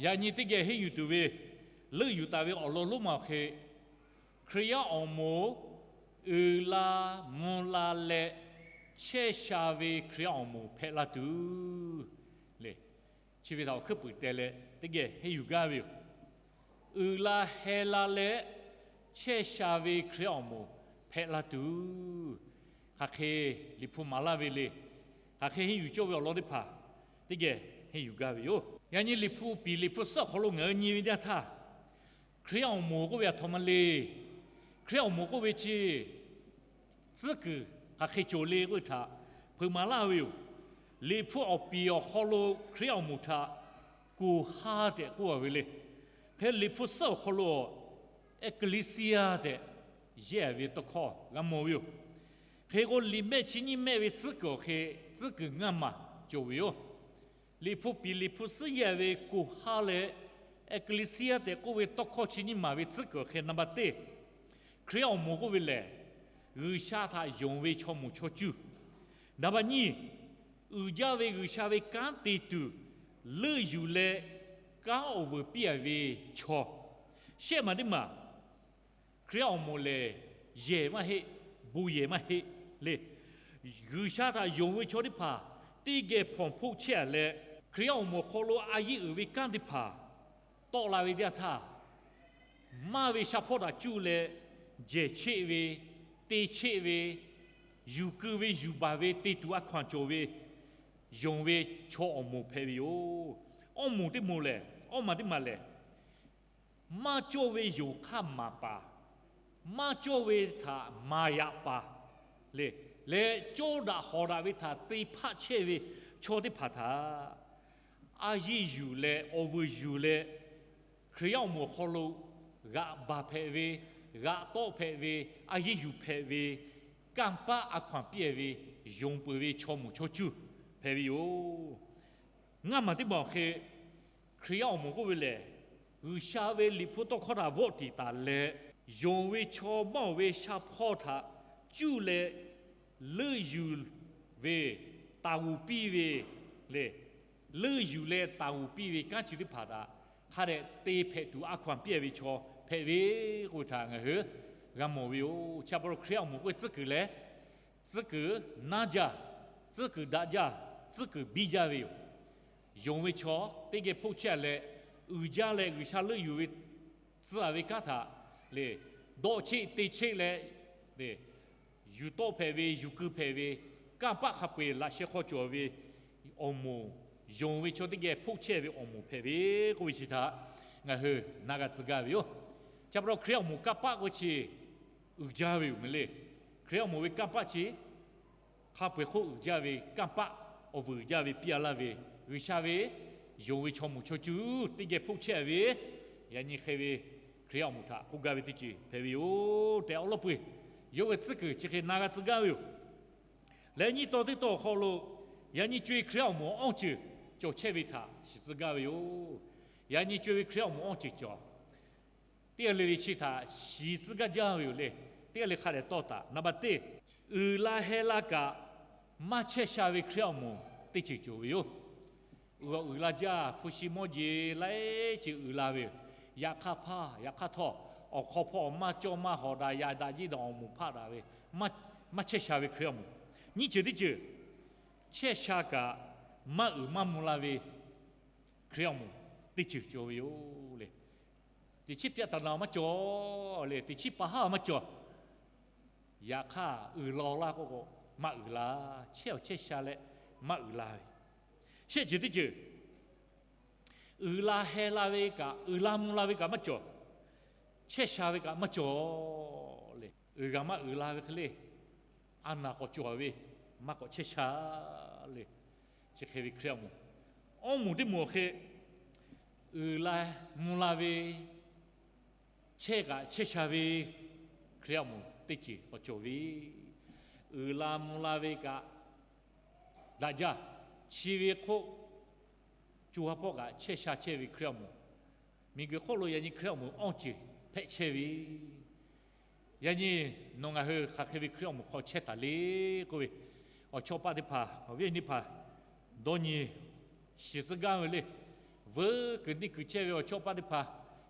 Yaꞈ nyi teˇ geh henˇ yuˬ tuˬ ve, leuˆ yuˬ taˍ ve awˬ lawn lonˉ ma awˬ hk'e, Hkriꞈ yaˇ awˬ moˍ uiˍ la mvuh la leh chehˇ sha ve Hkriꞈ yaˇ awˬ moˍ hpehꞈ la tuˬ le. Chi ve htaꞈ awˬ hkuiˉ puiˍ teh leh teˇ geh henˇ yuˬ gaˇ ve yoˬ. Uiˍ la heh la leh chehˇ sha ve Hkriꞈ yaˇ awˬ moˍ hpehꞈ la tuˬ, hk'aˬ hk'e Liꞈ hpu maˍ laˇ ve le. Hk'aˬ hk'e henˇ yuˬ cawˇ ve awˬ lawn teˇ hpaˍ teˇ geh henˇ yuˬ gaˇ ve yoˬ. Yaꞈ nyi Liꞈ hpu piˍ Liꞈ hpu suhˉ awˬ hk'aw lo ngaˬ hui nyi ve teˇ yanˇ htaˇ, Hkriꞈ yaˇ awˬ moˍ k'oˆ ve aˬ htoꞈ ma le. Hkriꞈ yaˇ awˬ moˍ k'oˆ ve chi tcuhˉ kuiˬ hk'aˬ hk'e cawˬ le k'oˆ ve htaꞈ hpeuꞈ maˍ laˇ ve yoˬ. Liꞈ hpu awˬ piˍ awˬ hk'aw lo Hkriꞈ yaˇ awˬ moˍ htaꞈ โคฮาธ tehꞈ k'oˆ ve le. Hk'e Liꞈ hpu suhˉ awˬ hk'aw lo เอคเลเซีย tehꞈ yehˇ ve tawˇ hkawˇ g'a mawˬ ve yoˬ. Hk'e k'o, liꞈ mehˆ chi nyiˇ mehˆ ve tcuhˉ kuiˬ awˬ hk'e tcuhˉ kuiˬ ngaˇ maˬ cawˬ ve yoˬ. Liꞈ hpu piˍ Liꞈ hpu suhˉ yehˇ ve โคฮาธ leh เอคเลเซีย tehꞈ k'oˆ ve tawˇ hkawˇ chi nyiˇ maˬ ve tcuhˉ kuiˬ awˬ hk'e นับเบอร์ teˇ, Hkriꞈ yaˇ awˬ moˍ k'oˆ ve lehˬ, G'uiˬsha htaꞈ yonˍ ve chaw moˍ chaw cuˇ. นับเบอร์ nyiˇ, uiˍ jaˇ ve G'uiˬsha ve kanˉ te tuˬ leuˆ yuˬ leh kanˉ awˬ vuiˬ piˇ a ve chaw. Shehˆ maˬ teˇ maˬ, Hkriꞈ yaˇ awˬ moˍ lehˬ, yehˬ maˇ heˆ, bon yehˬ maˇ heˆ le. G'uiˬsha htaꞈ yonˍ ve chaw teˇ hpaˍ teˇ geh hpawnˬ hpoˆ chehˇ a leh, Hkriꞈ yaˇ awˬ moˍ awˬ hk'aw lo a yeˇ uiˍ ve kanˉ teˇ hpaˍ tawˆ la ve teˇ yanˇ htaˇ, maˇ ve sha hpawˇ htaꞈ cuˇ leh jehˬ cheˆ ve, te cheˆ ve, yuˬ keu ve yuˬ baˬ ve te tuˬ a hkaw-anˬ cawˬ ve, yonˍ ve chaw awˬ moˍ hpehꞈ ve yoˬ. Awˇ moˍ teˇ moˍ lehˬ, awˇ maˬ teˇ maˬ lehˬ, maˇ cawˇ ve yonˍ hk'aˇ maˍ paˍ, maˇ cawˇ ve htaꞈ maˍ yaꞈ paˍ le, leh cawˇ daꞈ hawˍ daꞈ ve htaꞈ te hpaˆ chehˇ ve chaw teˇ hpaˍ htaꞈ a yeˇ yuˬ leh awˬ vuiˬ yuˬ leh, Hkriꞈ yaˇ awˬ moˍ awˬ hk'aw lo g'aꞈ baˬ hpehꞈ ve, g'aꞈ tawˆ hpehꞈ ve, a yeˇ yuˬ hpehꞈ ve, kanˇ paˆ a hkaw-anˬ piˇ ve, yonˍ peuˬ ve chaw moˍ chaw cuˇ hpehꞈ ve yoˬ. Ngaˇ maˬ teˇ maˬ awˬ hk'e, Hkriꞈ yaˇ awˬ moˍ k'oˆ ve lehˬ, G'uiˬsha ve Liꞈ hpu tawˇ hkawˇ htaꞈ vawˆ tiˍ taˍ leh, yonˍ ve chaw maˇ oˬ ve sha hpawˇ htaꞈ cuˇ leh leuˆ yuˬ ve, taˍ g'uˬ piˇ ve le, leuˆ yuˬ leh taˍ g'uˬ piˇ ve kanˉ chi teˇ hpaˍ htaꞈ hk'a dehꞈ te hpehꞈ tuˬ a hkaw-anˬ piˇ ve chaw hpehꞈ ve k'oˆ ve htaꞈ ngaˬ hui g'a mawˬ ve yoˬ. Chi pa taw Hkriꞈ yaˇ awˬ moˍ k'oˆ ve tcuhˉ kuiˬ lehˬ, tcuhˉ kuiˬ naˇ jaˇ, tcuhˉ kuiˬ daꞈ jaˇ, tcuhˉ kuiˬ biˇ jaˇ ve yoˬ. Yonˍ ve chaw teˇ geh hpoˆ chehˇ a leh, uiˍ jaˇ leh G'uiˬsha leuˆ yuˬ ve tcuh a ve kanˉ htaꞈ le, dawˆ cheˆ te cheˆ leh, yuˬ tawˆ hpehꞈ ve, yuˬ keu hpehꞈ ve, kanˇ paˆ hk'a peu-eˬ laꞈ sheh hk'aw cawˬ ve awˬ moˍ, yonˍ ve chaw teˇ geh hpoˆ chehˇ ve awˬ moˍ hpehꞈ ve k'oˆ ve chi htaꞈ ngaˬ hui na g'a tcuh gaˇ ve yoˬ. Chi pa taw Hkriꞈ awˬ moˍ kanˇ paˆ k'oˆ ve chi uiˍ jaˇ ve yoˬ meh le. Hkriꞈ awˬ moˍ ve kanˇ paˆ chi hk'a peu-eˬ hk'oˆ uiˍ jaˇ ve kanˇ paˆ, awˬ vuiˬ uiˍ jaˇ ve piˇ a laˇ ve, G'uiˬsha ve yonˍ ve chaw moˍ chaw cuˇ teˇ geh hpoˆ chehˇ ve, yaꞈ nyi hk'e ve Hkriꞈ yaˇ awˬ moˍ htaꞈ k'oˆ gaˇ ve teˇ ceuˬ hpehꞈ ve yoˬ tehꞈ awˬ lawn peu-eˬ yawˇ ve tcuhˉ kuiˬ chi hk'e na g'a tcuh gaˇ ve yoˬ. Leh nyiˇ tawn teˇ tawn awˬ hk'aw lo, yaꞈ nyi co-e Hkriꞈ yaˇ awˬ moˍ awˇ ceuˬ cawˬ chehˇ ve htaꞈ shiˍ tcuh gaˇ ve yoˬ. Yaꞈ nyi co-e ve Hkriꞈ yaˇ awˬ moˍ awˇ ceuˬ cawˬ teˇ g'aˇ le le chi htaꞈ shiˍ tcuh gaˇ jaˇ ve yoˬ le. Teˇ g'aˇ le hk'a dehꞈ tawˇ taˍ. Naˍ baˍ teˇ, uiˍ la heh la kaꞈ maˇ chehˇ sha ve Hkriꞈ yaˇ awˬ moˍ teˇ ceuˬ cawˬ ve yoˬ. Uiˍ uiˍ la jaˇ, hpu shi mawˇ jeˬ laiˉ ceuˬ uiˍ la ve yoˬ. Yaꞈ hk'aˇ hpaˇ yaꞈ hk'aˇ htawˇ, awˬ hk'aw hpawˇ maˇ cawˇ maˇ hawˍ daꞈ, yaꞈ daꞈ jiˇ daꞈ awˬ moˍ hpaˆ daꞈ ve, maˇ chehˇ sha ve Hkriꞈ yaˇ awˬ moˍ. Nyiˇ ceuˬ teˇ ceuˬ, chehˇ sha kaꞈ maˇ uiˍ maˇ mvuh la ve Hkriꞈ yaˇ awˬ moˍ teˇ ceuˬ cawˬ ve yoˬ le. Teꞈ chiˉ pyaˆ taˍ naˍ maˇ cawˬ le, teꞈ chiˉ pa haˉ maˇ cawˬ. Yaꞈ hk'aˇ uiˍ la laˇ k'oˆ k'o, maˇ uiˍ la. Chehˇ awˬ chehˇ sha leh maˇ uiˍ la ve. Shehˆ ceuˬ teˇ ceuˬ, uiˍ la heh la ve kaꞈ, uiˍ la mvuh la ve kaꞈ maˇ cawˬ. Chehˇ sha ve kaꞈ maˇ cawˬ le. Uiˍ g'aꞈ maˇ uiˍ la ve hk'e le, a naˍ k'awꞈ cawˬ ve, maˇ k'awꞈ chehˇ sha le. Chi hk'e ve Hkriꞈ yaˇ awˬ moˍ, awˇ moˍ teˇ moˍ awˬ hk'e, uiˍ la mvuh la ve, chehˇ kaꞈ chehˇ sha ve Hkriꞈ yaˇ awˬ moˍ teˇ ceuˬ k'awꞈ cawˬ ve. Uiˍ la mvuh la ve kaꞈ daꞈ jaˇ. Chi ve hk'oˆ co ha hpawˇ kaꞈ chehˇ sha chehˇ ve Hkriꞈ yaˇ awˬ moˍ, miˬguiˬ hk'oˆ lo yaꞈ nyi Hkriꞈ yaˇ awˬ moˍ awˇ ceuˬ hpehꞈ chehˇ ve. Yaꞈ nyi nawˬ ngaˬ hui hk'aˬ hk'e ve Hkriꞈ yaˇ awˬ moˍ hk'aw chehˇ taˍ le k'oˆ ve, awˬ chawˇ paˆ teˇ hpaˍ, awˬ viˉ awˬ nyi teˇ hpaˍ dawˇ nyi shiˍ tcuh gaˇ ve le. Veuˇ kuiˬ neˇ kuiˬ chehˇ ve awˬ chawˇ paˆ teˇ hpaˍ,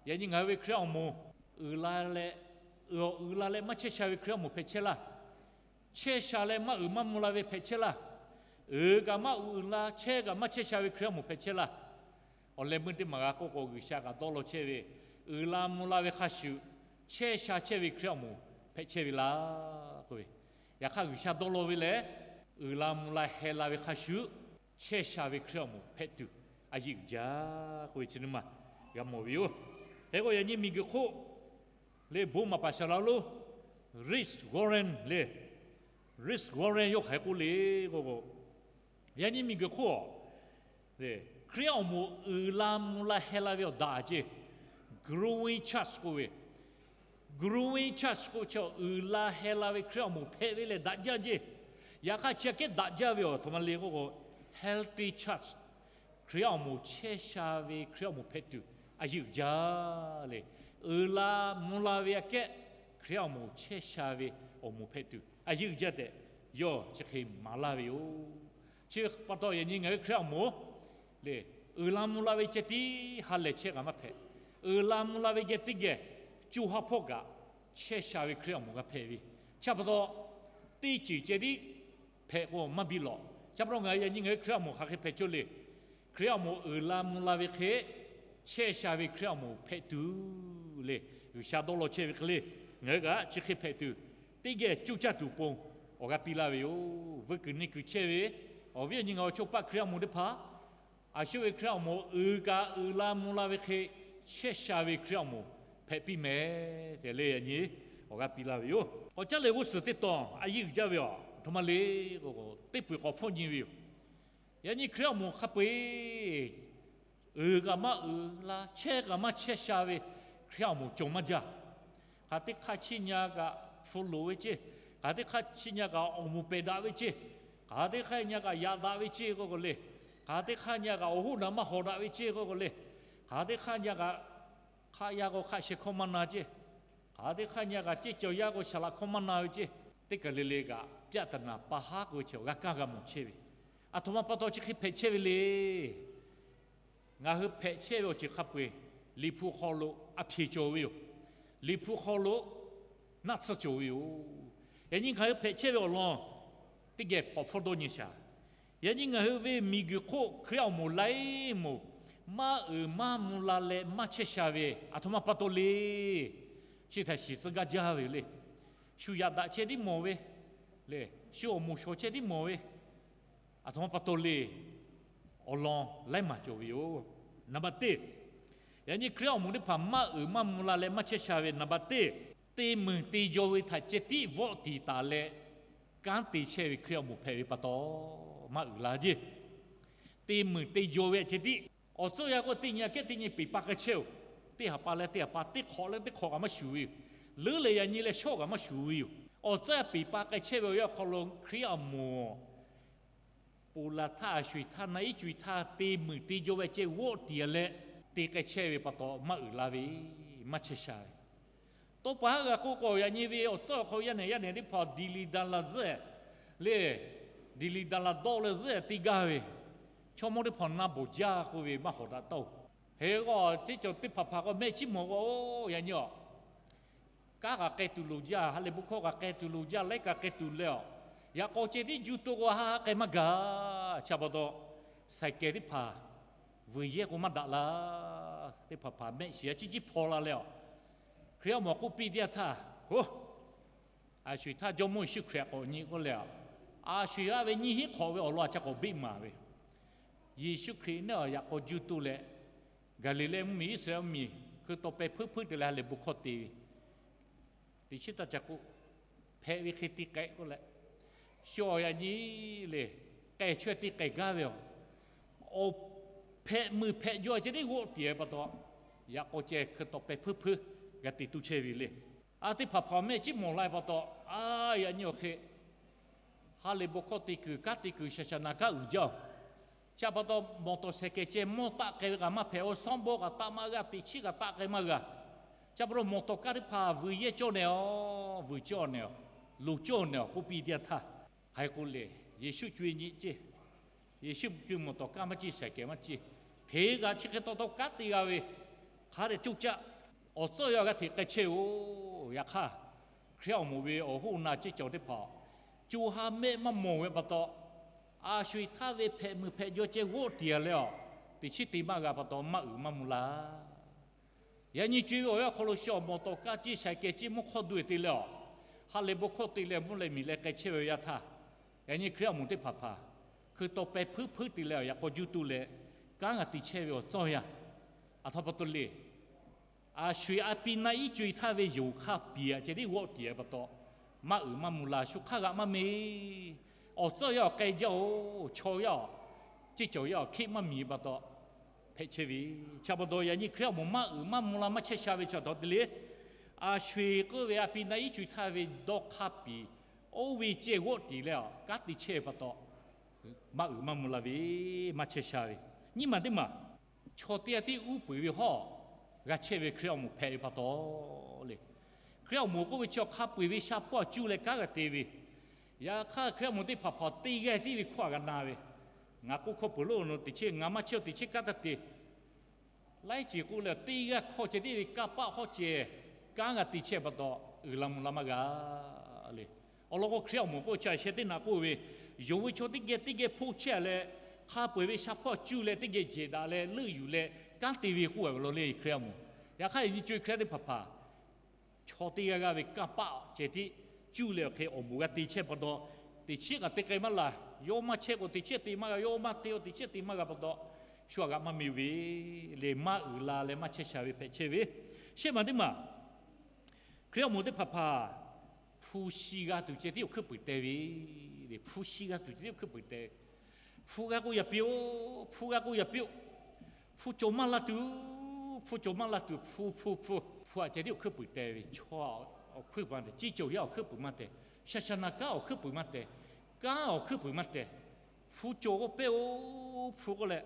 yaꞈ nyi ngaˬ hui ve Hkriꞈ awˬ moˍ uiˍ la leh, uiˍ la leh maˇ chehˇ sha ve Hkriꞈ awˬ moˍ hpehꞈ chehˇ laˇ. Chehˇ sha leh maˇ uiˍ maˇ mvuh la ve hpehꞈ chehˇ laˇ. Uiˍ kaꞈ maˇ uiˍ la, chehˇ kaꞈ maˇ chehˇ sha ve Hkriꞈ awˬ moˍ hpehꞈ chehˇ laˇ. Awˬ leh meuˇ teˇ maˬ g'a k'oˆ k'o, G'uiˬsha kaꞈ dawˇ law chehˇ ve, uiˍ la mvuh la ve hk'a shuˍ, chehˇ sha chehˇ ve Hkriꞈ awˬ moˍ hpehꞈ chehˇ ve laˇ k'oˆ ve. Yaꞈ hk'aˇ G'uiˬsha dawˇ law ve lehˬ, uiˍ la mvuh la heh la ve hk'a shuˍ, chehˇ sha ve Hkriꞈ awˬ moˍ hpehꞈ tuˬ a yeˇ uiˍ jaˇ k'oˆ ve chi nyi ma g'a mawˬ ve yoˬ. Hk'e k'o, yaꞈ nyi miˬguiˬ hk'oˆ le bon maˍ paˍ shaˍ la lonˉ, Rick Warren le, Rick Warren yawˇ hk'aˬ hk'e k'oˆ le k'o, yaꞈ nyi miˬguiˬ hk'oˆ Hkriꞈ awˬ moˍ uiˍ la mvuh la heh la ve awˬ daꞈ ceˇ, growing church k'oˆ ve, growing church k'oˆ chi uiˍ la heh la ve Hkriꞈ awˬ moˍ hpehꞈ ve lehˬ daꞈ jaˇ ceˇ. Yaꞈ hk'aˇ chi aꞈ kehˉ daꞈ jaˇ ve awˬ htoꞈ ma le k'oˆ k'o, healthy church, Hkriꞈ awˬ moˍ chehˇ sha ve Hkriꞈ awˬ moˍ hpehꞈ tuˬ a yeˇ uiˍ jaˇ le. Uiˍ la mvuh la ve aꞈ kehˉ Hkriꞈ awˬ moˍ chehˇ sha ve awˬ moˍ hpehꞈ tuˬ a yeˇ uiˍ jaˇ tehꞈ, yawˇ chi hk'e maˍ laˇ ve yoˬ. Chi pa taw yaꞈ nyi ngaˬ hui Hkriꞈ awˬ moˍ le, uiˍ la mvuh la ve ceh tiˉ ha lehˬ chehˇ kaꞈ maˇ hpehꞈ. Uiˍ la mvuh la ve geh teˇ geh co ha hpawˇ kaꞈ chehˇ sha ve Hkriꞈ awˬ moˍ g'a hpehꞈ ve. Chi pa taw teˇ ceuˬ ceh tiˉ hpehꞈ k'o maˇ biˇ lawꞈ. Chi pa taw ngaˬ hui yaꞈ nyi ngaˬ hui Hkriꞈ awˬ moˍ hk'aˬ hk'e hpehꞈ cawˇ le. Hkriꞈ awˬ moˍ uiˍ la mvuh la ve hk'e chehˇ sha ve Hkriꞈ awˬ moˍ hpehꞈ tuˬ le, G'uiˬsha dawˇ law chehˇ ve hk'e le, ngaˬ hui kaꞈ chi hk'e hpehꞈ tuˬ teˇ geh coˇ caˇ tuˬ pon awˬ g'a piˇ laˇ ve yoˬ. Veuˇ kuiˬ neˇ kuiˬ chehˇ ve awˬ viˉ awˬ nyi ngaˬ awˬ chawˇ paˆ Hkriꞈ awˬ moˍ teˇ hpaˍ, a shu ve Hkriꞈ awˬ moˍ uiˍ kaꞈ uiˍ la mvuh la ve hk'e chehˇ sha ve Hkriꞈ awˬ moˍ hpehꞈ piˇ mehˍ tehꞈ le yaꞈ nyi awˬ g'a piˇ laˇ ve yoˬ. K'awꞈ caˉ leh g'uˇ suhˍ teˇ tawn a yeˇ uiˍ jaˇ ve awˬ htoꞈ ma le k'o, teˇ peu eˬ k'awꞈ hpfuhˆ nyi ve yoˬ. Yaꞈ nyi Hkriꞈ awˬ moˍ hk'a peu-eˬ uiˍ kaꞈ maˇ uiˍ la, chehˇ kaꞈ maˇ chehˇ sha ve Hkriꞈ awˬ moˍ cawˬ maˇ jaˇ. Hk'aˬ teˇ hk'aˇ chiˇ nyi kaꞈ hpu loˍ ve ceˇ, hk'aˬ teˇ hk'aˇ chiˇ nyi kaꞈ awˬ moˍ pehˬ daꞈ ve ceˇ, hk'aˬ teˇ hk'aˇ nyi kaꞈ yaꞈ daꞈ ve ceˇ k'oˆ k'o le, hk'aˬ teˇ hk'aˇ nyi kaꞈ awˬ hoˉ naˬ maˇ hawˍ daꞈ ve ceˇ k'oˆ k'o le, hk'aˬ teˇ hk'aˇ nyi kaꞈ hk'aˆ yaˇ k'o hk'aˆ sheh hkawˇ maˇ na ceˇ, hk'aˬ teˇ hk'aˇ nyi kaꞈ ceˇ cawˬ yaˇ k'o shaˍ laꞈ hkawˇ maˇ na ve ceˇ, teˇ kaˬ le le kaꞈ ပြဿနာ pa haˉ k'oˆ ve chi awˬ g'aˇ kaˇ g'a mawˬ chehˇ ve. Aˬ htoꞈ ma pa taw chi hk'e hpehꞈ chehˇ ve le. Ngaˬ hui hpehꞈ chehˇ ve awˬ ceuˬ hk'a peu-eˬ Liꞈ hpu hk'aw lo a hpeꞈ cawˬ ve yoˬ. Liꞈ hpu hk'aw lo naˆ tsuhˇ cawˬ ve yoˬ. Yaꞈ nyi ngaˬ hui hpehꞈ chehˇ ve awˬ lawn teˇ geh paw hpfuhˇ dawˇ nyi shaˍ. Yaꞈ nyi ngaˬ hui ve miˬguiˬ hk'oˆ Hkriꞈ awˬ moˍ laiˉ moˍ maˇ uiˍ maˇ mvuh la leh maˇ chehˇ sha ve aˬ htoꞈ ma pa taw le. Chi htaꞈ shiˍ tcuh gaˇ jaˇ ve yoˬ le. Shu yaꞈ daꞈ chehˇ tiˉ mawˬ ve le, shu awˬ moˍ shawˍ chehˇ tiˉ mawˬ ve, aˬ htoꞈ ma pa taw le. Awˬ lawn laiˉ maˬ cawˬ ve yoˬ. Naˍ baˬ teˇ, yaꞈ nyi Hkriꞈ awˬ moˍ teˇ hpaˍ maˇ uiˍ maˇ mvuh la leh maˇ chehˇ sha ve naˍ baˬ teˇ, te muiˬ te jaw ve htaꞈ ceh tiˉ vawˆ tiˍ taˍ leh kanˉ te chehˇ ve Hkriꞈ awˬ moˍ hpehꞈ ve pa taw maˇ uiˍ la jeˇ. Te muiˬ te jaw ve ceh tiˉ, awˬ tcuhˇ yaˇ k'o teˇ nyi aꞈ kehˉ teˇ nyi peˬ pa k'ai chehˇ-oˬ. Teˇ ha pa leh teˇ ha pa, teˇ hk'awꞈ leh teˇ hk'awꞈ kaꞈ maˇ shuˍ ve yoˬ. Leuˉ leh yaꞈ nyi leh shawˉ kaꞈ maˇ shuˍ ve yoˬ. Awˬ tcuhˇ yaˇ peˬ pa k'ai chehˇ ve awˬ yanˇ awˬ hk'aw lo Hkriꞈ awˬ moˍ ponˬ laˬ htaˇ, a sho eˬ htaˇ, na iˉ co eˬ htaˇ te muiˬ te jaw ve ceh vawˆ tiˍ leh te k'ai chehˇ ve pa taw maˇ uiˍ la ve, maˇ chehˇ sha ve. Tawˇ pa haˉ g'a k'oˆ k'o, yaꞈ nyi ve awˬ tcuhˇ awˬ hk'aw yaˇ nehˬ yaˇ nehˬ teˇ hpaˍ diˬ liˬ daꞈ laˬ zuhˆ le, diˬ liˬ daꞈ laˬ dawˇ leh zuhˆ te gaˇ ve, chaw mawˇ teˇ hpaˍ na bawˬ jaˇ k'oˆ ve maˇ hawˍ daꞈ taˇ-oˬ. Hk'e k'o, teˇ cawˬ teˇ hpaˍ hpaˍ k'o mehˆ chiˉ mawˬ k'o, yaꞈ nyi awˬ kanˉ kaꞈ k'ai tuˬ loˍ jaˇ, ha lehˬ bon hkawˇ kaꞈ k'ai tuˬ loˍ jaˇ, laiˉ kaꞈ k'ai tuˬ leh awˬ, yaꞈ k'aw ceh tiˉ juˇ to k'o ha ha k'ai maˇ gaˬ. Chi pa taw, saiˍ kehˬ teˇ hpaˍ vuiˬ yehˇ k'o maˇ daꞈ laˇ. Teˇ hpaˍ hpaˍ mehˆ shiˍ a ciˉ ciˉ hpaw la leh awˬ, Hkriꞈ awˬ moˍ k'oˆ piˇ teˇ yanˇ htaˇ, oˬ, a sho eˬ htaˇ Jawˇmawˇ Yeˍsuˆ Hkriꞈ k'awꞈ nyi k'oˆ leh, a sho eˬ haˉ ve nyiˇ hinˉ hk'awꞈ ve awˬ lawn a ca k'awꞈ beˆ maˍ ve, Yeˍsuˆ Hkriꞈ neˉ awˬ yaꞈ k'aw juˇ to leh, Gaˍliˍlehˇ mvuhˇmiˬ, Iˉsaˍreˍlaˆ mvuhˇmiˬ hkui taw peh hpuiˉ hpuiˉ te leh ha lehˬ bon hkawˇ te ve, teꞈ chiˉ taˇ ca k'oˆ, hpehꞈ ve hk'e te k'ehꞈ k'oˆ leh, shu awˬ yaꞈ nyi le, k'ehˬ chaweh te k'ehˬ gaˇ ve awˬ, awˬ hpehꞈ muiˬ hpehꞈ jaw ceh tiˉ g'awˆ tiˍ pa taw, yaꞈ k'aw ceh hkui taw peh hpuiˉ hpuiˉ g'a te tuˬ chehˇ ve le. A teˇ hpaˍ hpaˍ mehˆ chiˉ mawˬ la pa taw, a yaꞈ nyi awˬ hk'e ha lehˬ bon hkawˇ te kuiˬ, kanˉ te kuiˬ, shaˍ shaˍ naˍ kanˉ uiˍ jaˇ-oˬ. Chi pa taw, mawˬ tawˍ shehˍ kehˍ ceh mawˇ taˆ k'ai ve kaꞈ maˇ hpehꞈ-oˬ, sanˉ bawˇ kaꞈ taˆ maˇ g'a, teꞈ chiˉ kaꞈ taˆ k'ai maˇ g'a. Chi pa taw, mawˬ tawˍ kaˇ teˇ hpaˍ vuiˬ yehˇ cawˇ nehˬ awˬ, vuiˬ cawˇ nehˬ awˬ, loˍ cawˇ nehˬ awˬ k'oˆ piˇ teˇ yanˇ htaˇ, hk'aˬ hk'e k'o le, Yeˍsuˆ co-e nyi ceˇ, Yeˍsuˆ co-e mawˬ tawˍ kaˇ maˇ ceˇ, shehˍ kehˍ maˇ ceˇ, hteˇ g'aꞈ chi hk'e taw taw kanˉ te g'a ve hk'a dehꞈ coˇ caˆ, awˬ tcuhˉ yaˇ g'aˇ hteꞈ k'ai chehˇ-oˬ. Yaꞈ hk'aˇ, Hkriꞈ awˬ moˍ ve awˬ hoˉ awˬ na ceˇ cawˬ teˇ hpaˍ, co ha mehˆ maˇ mawˬ ve pa taw, a sho-eˬ htaˇ ve hpehꞈ meuˬ hpehꞈ jaw ceh g'awˆ tiˍ leh awˬ, teꞈ chiˉ te maˇ g'a pa taw maˇ uiˍ maˇ mvuh la. Yaꞈ nyi co-e ve awˬ yanˇ hk'aw lo shu awˬ mawˬ tawˍ kaˇ ciˇ shaiˍ kehˬ ciˇ mvuhˇ hk'awˇ duˇ-e te leh awˬ, ha lehˬ bon hkawˇ te leh mvuhˇ leh miˬ leh k'ai chehˇ ve awˬ yanˇ htaˇ, yaꞈ nyi Hkriꞈ awˬ moˍ teˇ hpaˍ hpaˍ hkui taw peh hpuiˉ hpuiˉ te leh awˬ yaꞈ k'aw juˇ tuˬ leh kanˉ g'a te chehˇ ve awˬ tcuhˉ yaˇ, aˬ htoꞈ pa taw le. A sho-eˬ a pi na iˉ co-e htaˇ ve yonˍ hk'a piˍ aꞈ ceh tiˉ g'awˆ tiˍ-e pa taw, maˇ uiˍ maˇ mvuh la, shu hk'aˇ g'aꞈ maˇ meˇ. Awˬ tcuhˉ yaˇ awˬ k'ai jaˇ-oˬ, chaw yaˇ awˬ, ceˇ cawˬ yaˇ awˬ hkiˆ maˇ miˬ pa taw hpehꞈ chehˇ ve. Chi pa taw yaꞈ nyi Hkriꞈ awˬ moˍ maˇ uiˍ maˇ mvuh la maˇ chehˇ sha ve chi aˬ htoꞈ te le. A sho-eˬ k'oˆ ve a pi na iˉ co-e htaˇ ve dawˇ hk'a piˍ oˇ ve ceh g'awˆ tiˍ leh awˬ kanˉ te chehˇ ve pa taw, maˇ uiˍ maˇ mvuh la ve, maˇ chehˇ sha ve. Nyiˇ maˬ teˇ maˬ, chaw teˇ g'aˇ tiˉ uˉ peunˍ ve hawˉ g'a chehˇ ve Hkriꞈ awˬ moˍ hpehꞈ ve pa taw le. Hkriꞈ awˬ moˍ k'oˆ ve chi awˬ hk'a peu-eˬ ve sha hpawˇ cuˇ leh kanˉ g'a te ve. Yaꞈ hk'aˇ Hkriꞈ awˬ moˍ teˇ hpaˍ hpaˍ teˇ g'aˇ tiˉ ve hkawˇ g'a na ve. Ngaˬ k'oˆ hkawˇ peuˬ lo teꞈ chiˉ ngaˬ maˇ chehˇ-oˬ, teꞈ chiˉ kanˉ taˇ te laiˉ ceuˬ k'oˆ leh teˇ g'aˇ hkawˇ ceh tiˉ ve kanˇ paˆ hawˉ ceh kanˉ g'a te chehˇ pa taw, uiˍ la mvuh la maˇ g'a le. Awˬ lawn k'o Hkriꞈ awˬ moˍ k'oˆ chi a sheh teˇ naꞈ k'oˆ ve, yonˍ ve chaw teˇ geh teˇ geh hpoˆ chehˇ leh, hk'a peu-eˬ ve sha hpawˇ cuˇ leh teˇ geh jehˬ daꞈ leh leuˆ yuˬ leh kanˉ te ve k'oˆ ve awˬ lawn le Hkriꞈ awˬ moˍ. Yaꞈ hk'aˇ yaꞈ nyi co-e Hkriꞈ yaˇ teˇ hpaˍ hpaˍ chaw teˇ g'aˇ g'aˇ ve kanˇ paˆ ceh tiˉ cuˇ leh awˬ hk'e awˬ moˍ g'a te chehˇ pa taw, teꞈ chiˉ kaꞈ te k'ai maˇ la. Yawˇ maˇ chehˇ k'o teꞈ chiˉ te maˇ g'a, yawˇ maˇ te k'o teꞈ chiˉ te maˇ g'a pa taw, shu g'aꞈ maˇ meˇ ve le, maˇ uiˍ la leh maˇ chehˇ sha ve hpehꞈ chehˇ ve. Shehˆ maˬ teˇ maˬ, Hkriꞈ awˬ moˍ teˇ hpaˍ hpaˍ hpu shi g'a tuˬ ceh tiˉ awˬ hkuiˉ puiˍ teh ve le. Hpu shi g'a tuˬ ceh tiˉ awˬ hkuiˉ puiˍ teh. Hpu g'a k'o yaꞈ piˇ-oˬ, hpu g'a k'o yaꞈ piˇ-oˬ. Hpu cawˬ maˇ la tuˬ, hpu cawˬ maˇ la tuˬ, hpu hpu hpu hpu aꞈ ceh tiˉ awˬ hkuiˉ puiˍ teh ve. Chaw awˬ hkuiˉ puiˍ maˇ teh, ceˇ cawˬ yaˇ awˬ hkuiˉ puiˍ maˇ teh, shaˍ shaˍ naˍ kanˉ awˬ hkuiˉ puiˍ maˇ teh, kanˉ awˬ hkuiˉ puiˍ maˇ teh. Hpu cawˬ k'o pehˇ-oˬ, hpu k'oˆ leh,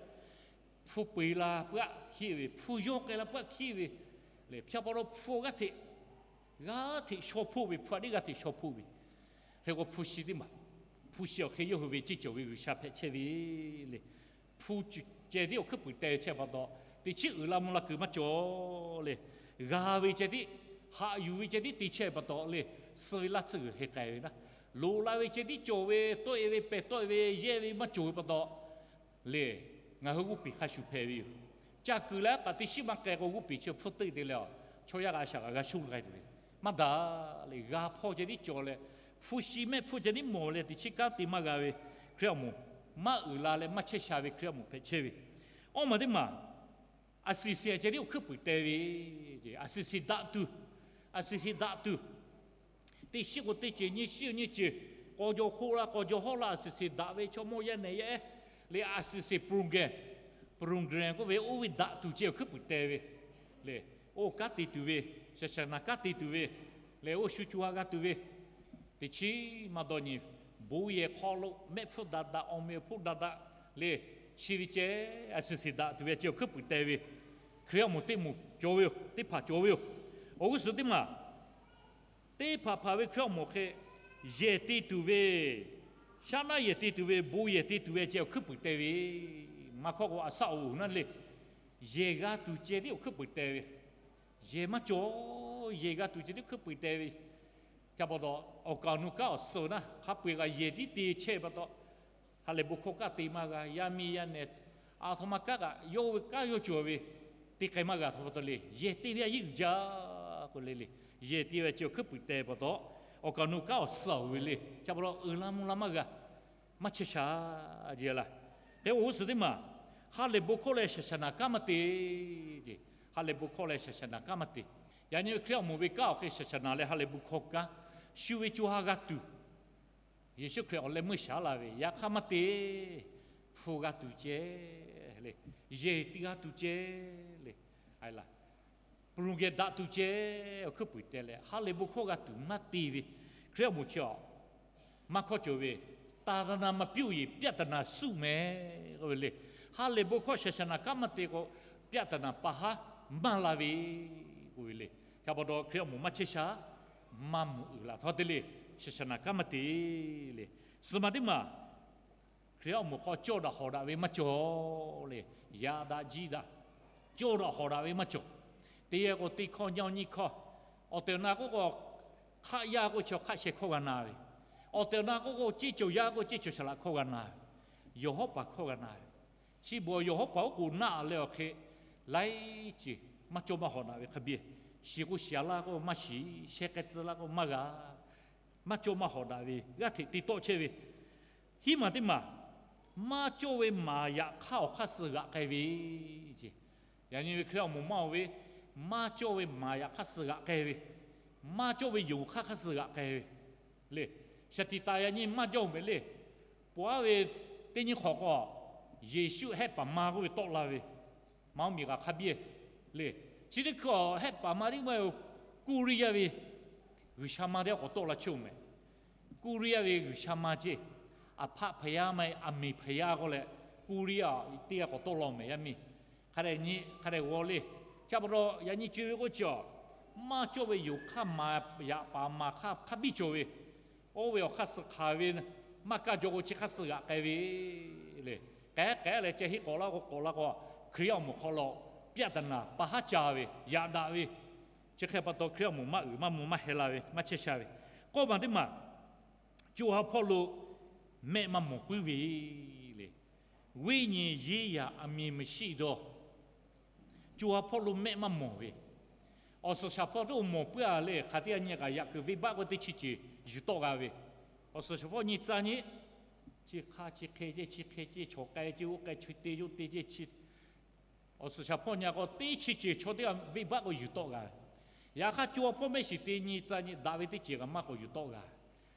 hpu peu-eˬ la peuˬ aꞈ hkiˆ ve, hpu yawˇ k'ai la peuˬ aꞈ hkiˆ ve le. Hpyaꞈ pa taw hpu g'aˇ hteꞈ, g'aˇ hteꞈ shaw hpoˆ ve, hpu aꞈ tiˉ g'aˇ hteꞈ shaw hpoˆ ve. Hk'e k'o hpu shi teˇ maˬ, hpu shi awˬ hk'e yawˇ hui ve ceˇ cawˬ ve G'uiˬsha hpehꞈ chehˇ ve le. Hpu ceh tiˉ awˬ hkuiˉ puiˍ teh chehˇ pa taw, teꞈ chiˉ uiˍ la mvuh la kuiˬ maˇ cawˬ le. G'a ve ceh tiˉ, haꞈ yuˬ ve ceh tiˉ te chehˇ pa taw le, suh ve laˇ tsuhˇ g'uiˬ hk'e k'ai ve naˇ, loꞈ la ve ceh tiˉ cawˬ ve, tawˆ-e ve pehˬ tawˆ-e ve yehˇ ve maˇ cawˬ ve pa taw le, ngaˬ hui g'oˇ piˍ hk'a shuˍ hpehꞈ ve yoˬ. Ca kuiˬ leh aˉ k'aꞈ teˇ shiˉ maˇ k'ai k'o g'oˇ piˍ chi hpfuhˇ teuˆ te leh, chaw yaˇ k'a shaˍ k'a g'a shuˉ la k'ai tuˬ ve maˇ daꞈ le. G'a hpawˇ ceh tiˉ cawˬ leh, hpu shi mehˆ hpfuhˇ ceh tiˉ mawˬ leh teꞈ chiˉ kanˉ te maˇ g'a ve Hkriꞈ awˬ moˍ, maˇ uiˍ la leh maˇ chehˇ sha ve Hkriꞈ awˬ moˍ hpehꞈ chehˇ ve. Awˇ maˬ teˇ maˬ, a siˍ siˍ ceh tiˉ awˬ hkuiˉ puiˍ teh ve. A siˍ siˍ daꞈ tuˬ, a siˍ siˍ daꞈ tuˬ, teˇ shiˉ k'o teˇ ceuˬ, nyiˇ shiˉ nyiˇ ceuˬ, k'aw jaw hk'oˆ la k'aw jaw hawˉ la a siˍ siˍ daꞈ ve chaw mawˇ yaˇ nehˬ yaˇ ehˉ le. A siˍ siˍ program, program k'oˆ ve oˇ ve daꞈ tuˬ ceh awˬ hkuiˉ puiˍ teh ve le. Oˇ kanˉ te tuˬ ve, shaˍ shaˍ naˍ kanˉ te tuˬ ve le, oˇ shu co ha g'a tuˬ ve, teꞈ chiˉ maˇ dawˇ nyi. Bon yehˬ hk'aw lo mehˆ hpfuhˇ daꞈ daꞈ, awˬ meꞈ awˬ hponˇ daꞈ daꞈ le, chi ve ceh a siˍ siˍ daꞈ tuˬ ve ceh awˬ hkuiˉ puiˍ teh ve. Hkriꞈ awˬ moˍ teˇ moˍ cawˬ ve yoˬ, teˇ hpaˍ cawˬ ve yoˬ. Awˬ g'uˇ suhˍ teˇ maˬ, teˇ hpaˍ hpaˍ ve Hkriꞈ awˬ moˍ hk'e, yehˬ te tuˬ ve, shaˉ naˆ yehˬ te tuˬ ve, bon yehˬ te tuˬ ve ceh awˬ hkuiˉ puiˍ teh ve. Maˇ hkawˇ k'o a shaˆ oˍ naˇ le, yehˬ g'a tuˬ ceh tiˉ awˬ hkuiˉ puiˍ teh ve. Yehˬ maˇ cawˬ, yehˬ g'a tuˬ ceh tiˉ hkuiˉ puiˍ teh ve. Ca pa taw, awˬ kaˍ awˬ nu kanˉ awˬ suhˍ naˇ hk'a peu-eˬ kaꞈ yehˬ tiˉ te chehˇ pa taw, ha lehˬ bon hkawˇ kanˉ te maˇ g'a, yaˇ miˇ yaˇ nehˬ, aˬ htoꞈ ma kanˉ kaꞈ yawˇ ve kanˉ yawˇ cawˬ ve te k'ai maˇ g'a htaꞈ pa taw le, yehˬ te ve a yeˇ uiˍ jaˇ k'o le le. Yehˬ te ve ceh awˬ hkuiˉ puiˍ teh pa taw, awˬ kaˍ awˬ nu kanˉ awˬ suhˍ oˬ ve le. Ca pa taw uiˍ la mvuh la maˇ g'a, maˇ chehˇ sha jeˬ laˇ. Hk'e awˬ g'uˇ suhˍ teˇ maˬ, ha lehˬ bon hkawˇ leh shaˍ shaˍ naˍ kanˉ maˇ te. Ha lehˬ bon hkawˇ leh shaˍ shaˍ naˍ kanˉ maˇ te. Yaꞈ nyi Hkriꞈ awˬ moˍ ve kanˉ awˬ hk'e shaˍ shaˍ naˍ leh ha lehˬ bon hkawˇ kanˉ shu ve co ha g'a tuˬ, Yeˍsuˆ Hkriꞈ awˬ leh meuˇ shaˍ laˇ ve, yaꞈ hk'aˇ maˇ te. Hpu g'a tuˬ ceh le, yehˬ te g'a tuˬ ceh le, a laˬ, program daꞈ tuˬ ceh awˬ hkuiˉ puiˍ teh leh ha lehˬ bon hkawˇ g'a tuˬ maˇ te ve Hkriꞈ awˬ moˍ chi awˬ maˇ hkawˇ cawˬ ve, သာသနာမပြုတ်ရင် ပြဿနာစုမယ် k'oˆ ve le. Ha lehˬ bon hkawˇ shaˍ shaˍ naˍ kanˉ maˇ te k'o, ပြဿနာ pa haˉ maˇ la ve k'oˆ ve le. Ca pa taw Hkriꞈ awˬ moˍ maˇ chehˇ sha, maˇ mawˬ uiˍ laˬ htawˇ te le, shaˍ shaˍ naˍ kanˉ maˇ te le. Suhˍ maˬ teˇ maˬ, Hkriꞈ yaˇ awˬ moˍ hk'aw cawˇ daꞈ hawˍ daꞈ ve maˇ cawˬ le. Yaꞈ daꞈ jiˇ daꞈ, cawˇ daꞈ hawˍ daꞈ ve maˇ cawˬ. Teˇ g'aˇ k'o teˇ hkawˇ nyi nyi hkawˇ, awˬ tehˬ awˬ na k'oˆ k'o, hk'aˆ yaˇ k'oˆ chaw hk'aˆ sheh hkawˇ g'a na ve, awˬ tehˬ awˬ na k'oˆ k'o ceˇ cawˬ yaˇ k'oˆ ceˇ cawˬ shaˍ laꞈ hkawˇ g'a na ve, yawˬ hawˉ paˍ hkawˇ g'a na ve. Chi beuꞈ yawˬ hawˉ paˍ oˉ k'oˍ naˆ leh awˬ hk'e, laiˉ ceuˬ maˇ cawˇ maˇ hawˍ daꞈ ve hk'a biˇ. Shiˍ k'o shiˍ laˇ k'oˆ maˇ shiˍ, sheh k'ai tcuh laˇ k'oˆ maˇ g'a. Maˇ cawˇ maˇ hawˍ daꞈ ve g'aˇ hteꞈ te tawˆ chehˇ ve, hiˉ maˬ teˇ maˬ, maˇ cawˇ ve maˍ yaꞈ hk'aˇ awˬ hk'aˇ suh g'aꞈ k'ai ve ce. Yaꞈ nyi ve Hkriꞈ yaˇ awˬ moˍ maˇ oˬ ve, maˇ cawˇ ve maˍ yaꞈ hk'aˇ suh g'aꞈ k'ai ve, maˇ cawˇ ve yonˍ hk'aˇ hk'aˇ suh g'aꞈ k'ai ve le. Shaˍ tiꞈ taˍ yaꞈ nyi maˇ jawˇ mehˍ le. Pawˬ aˉ ve teˇ nyiˇ hk'awꞈ k'o, Yeˍsuˆ hehˆ paˍ ma k'oˆ ve tawˆ la ve, maˇ oˇ miˬ g'aꞈ hk'a biˇ le. Chi teˇ hkui a hehˆ paˍ ma teˇ maˇ kuˇ riˇ yaˇ ve G'uiˬsha ma teˇ g'aˇ k'awꞈ tawˆ la chehˇ oˬ mehˍ. Kuˇ riˇ yaˇ ve G'uiˬsha ma ceˇ, aˬ hpaˆ hpaˍ yaˇ maˇ heˆ, aˬ miˍ hpaˍ yaˇ k'oˆ leh, kuˇ riˇ yaˇ teˇ g'aˇ k'awꞈ tawˆ la oˬ mehˍ yaˇ miˇ. Hk'a dehꞈ nyi hk'a dehꞈ g'aw le. Chi pa taw yaꞈ nyi co e ve k'oˆ chi a, maˇ cawˇ ve yonˍ hk'aˇ maˍ yaꞈ paˍ maˍ hk'aˇ hk'a biˇ cawˬ ve, oˇ ve awˬ hk'aˇ suh hk'aˬ ve, maˇ kaˇ jaw k'o chi hk'aˇ suh g'aꞈ k'ai ve le. K'ehˉ k'ehˉ leh ceh hiˆ k'awꞈ laˇ k'o k'awꞈ la k'o, Hkriꞈ yaˇ awˬ moˍ hk'aw lo ပြဿနာ pa haˉ ca ve, yaꞈ daꞈ ve, chi hk'e pa taw Hkriꞈ yaˇ awˬ moˍ maˇ uiˍ maˇ mvuh maˇ heh la ve, maˇ chehˇ sha ve. K'awˇ maˬ teˇ maˬ, co ha hpawˇ lo mehˆ maˇ mawˬ puiˉ ve le. ဝိညာဉ်ရေးရာအမြင်မရှိသော co ha hpawˇ lo mehˆ maˇ mawˬ ve, awˬ suhˍ shaˍ hpawˇ teˇ oˇ mawˬ puiˉ a le. Hk'aˬ teˇ g'aˇ nyi kaꞈ yaꞈ kuiˬ venˇbaˆ k'oˆ teˇ chi ceuˬ yuˬ tawˆ g'a ve, awˬ suhˍ shaˍ hpawˇ nyi tcuh nyi, chi hk'a chi hk'e ceˇ chi hk'e ceˇ, chaw k'ai ceˇ oˇ k'ai, chi te yoˇ te ceˇ chi awˬ suhˍ shaˍ hpawˇ nyi k'o teˇ chi ceuˬ chaw teˇ g'aˇ venˇbaˆ k'o yuˬ tawˆ g'a ve. Yaꞈ hk'aˇ co ha hpawˇ mehˆ shiˍ te nyi tcuh nyi daꞈ ve teˇ ceuˬ kaꞈ maˇ k'awꞈ yuˬ tawˆ g'a.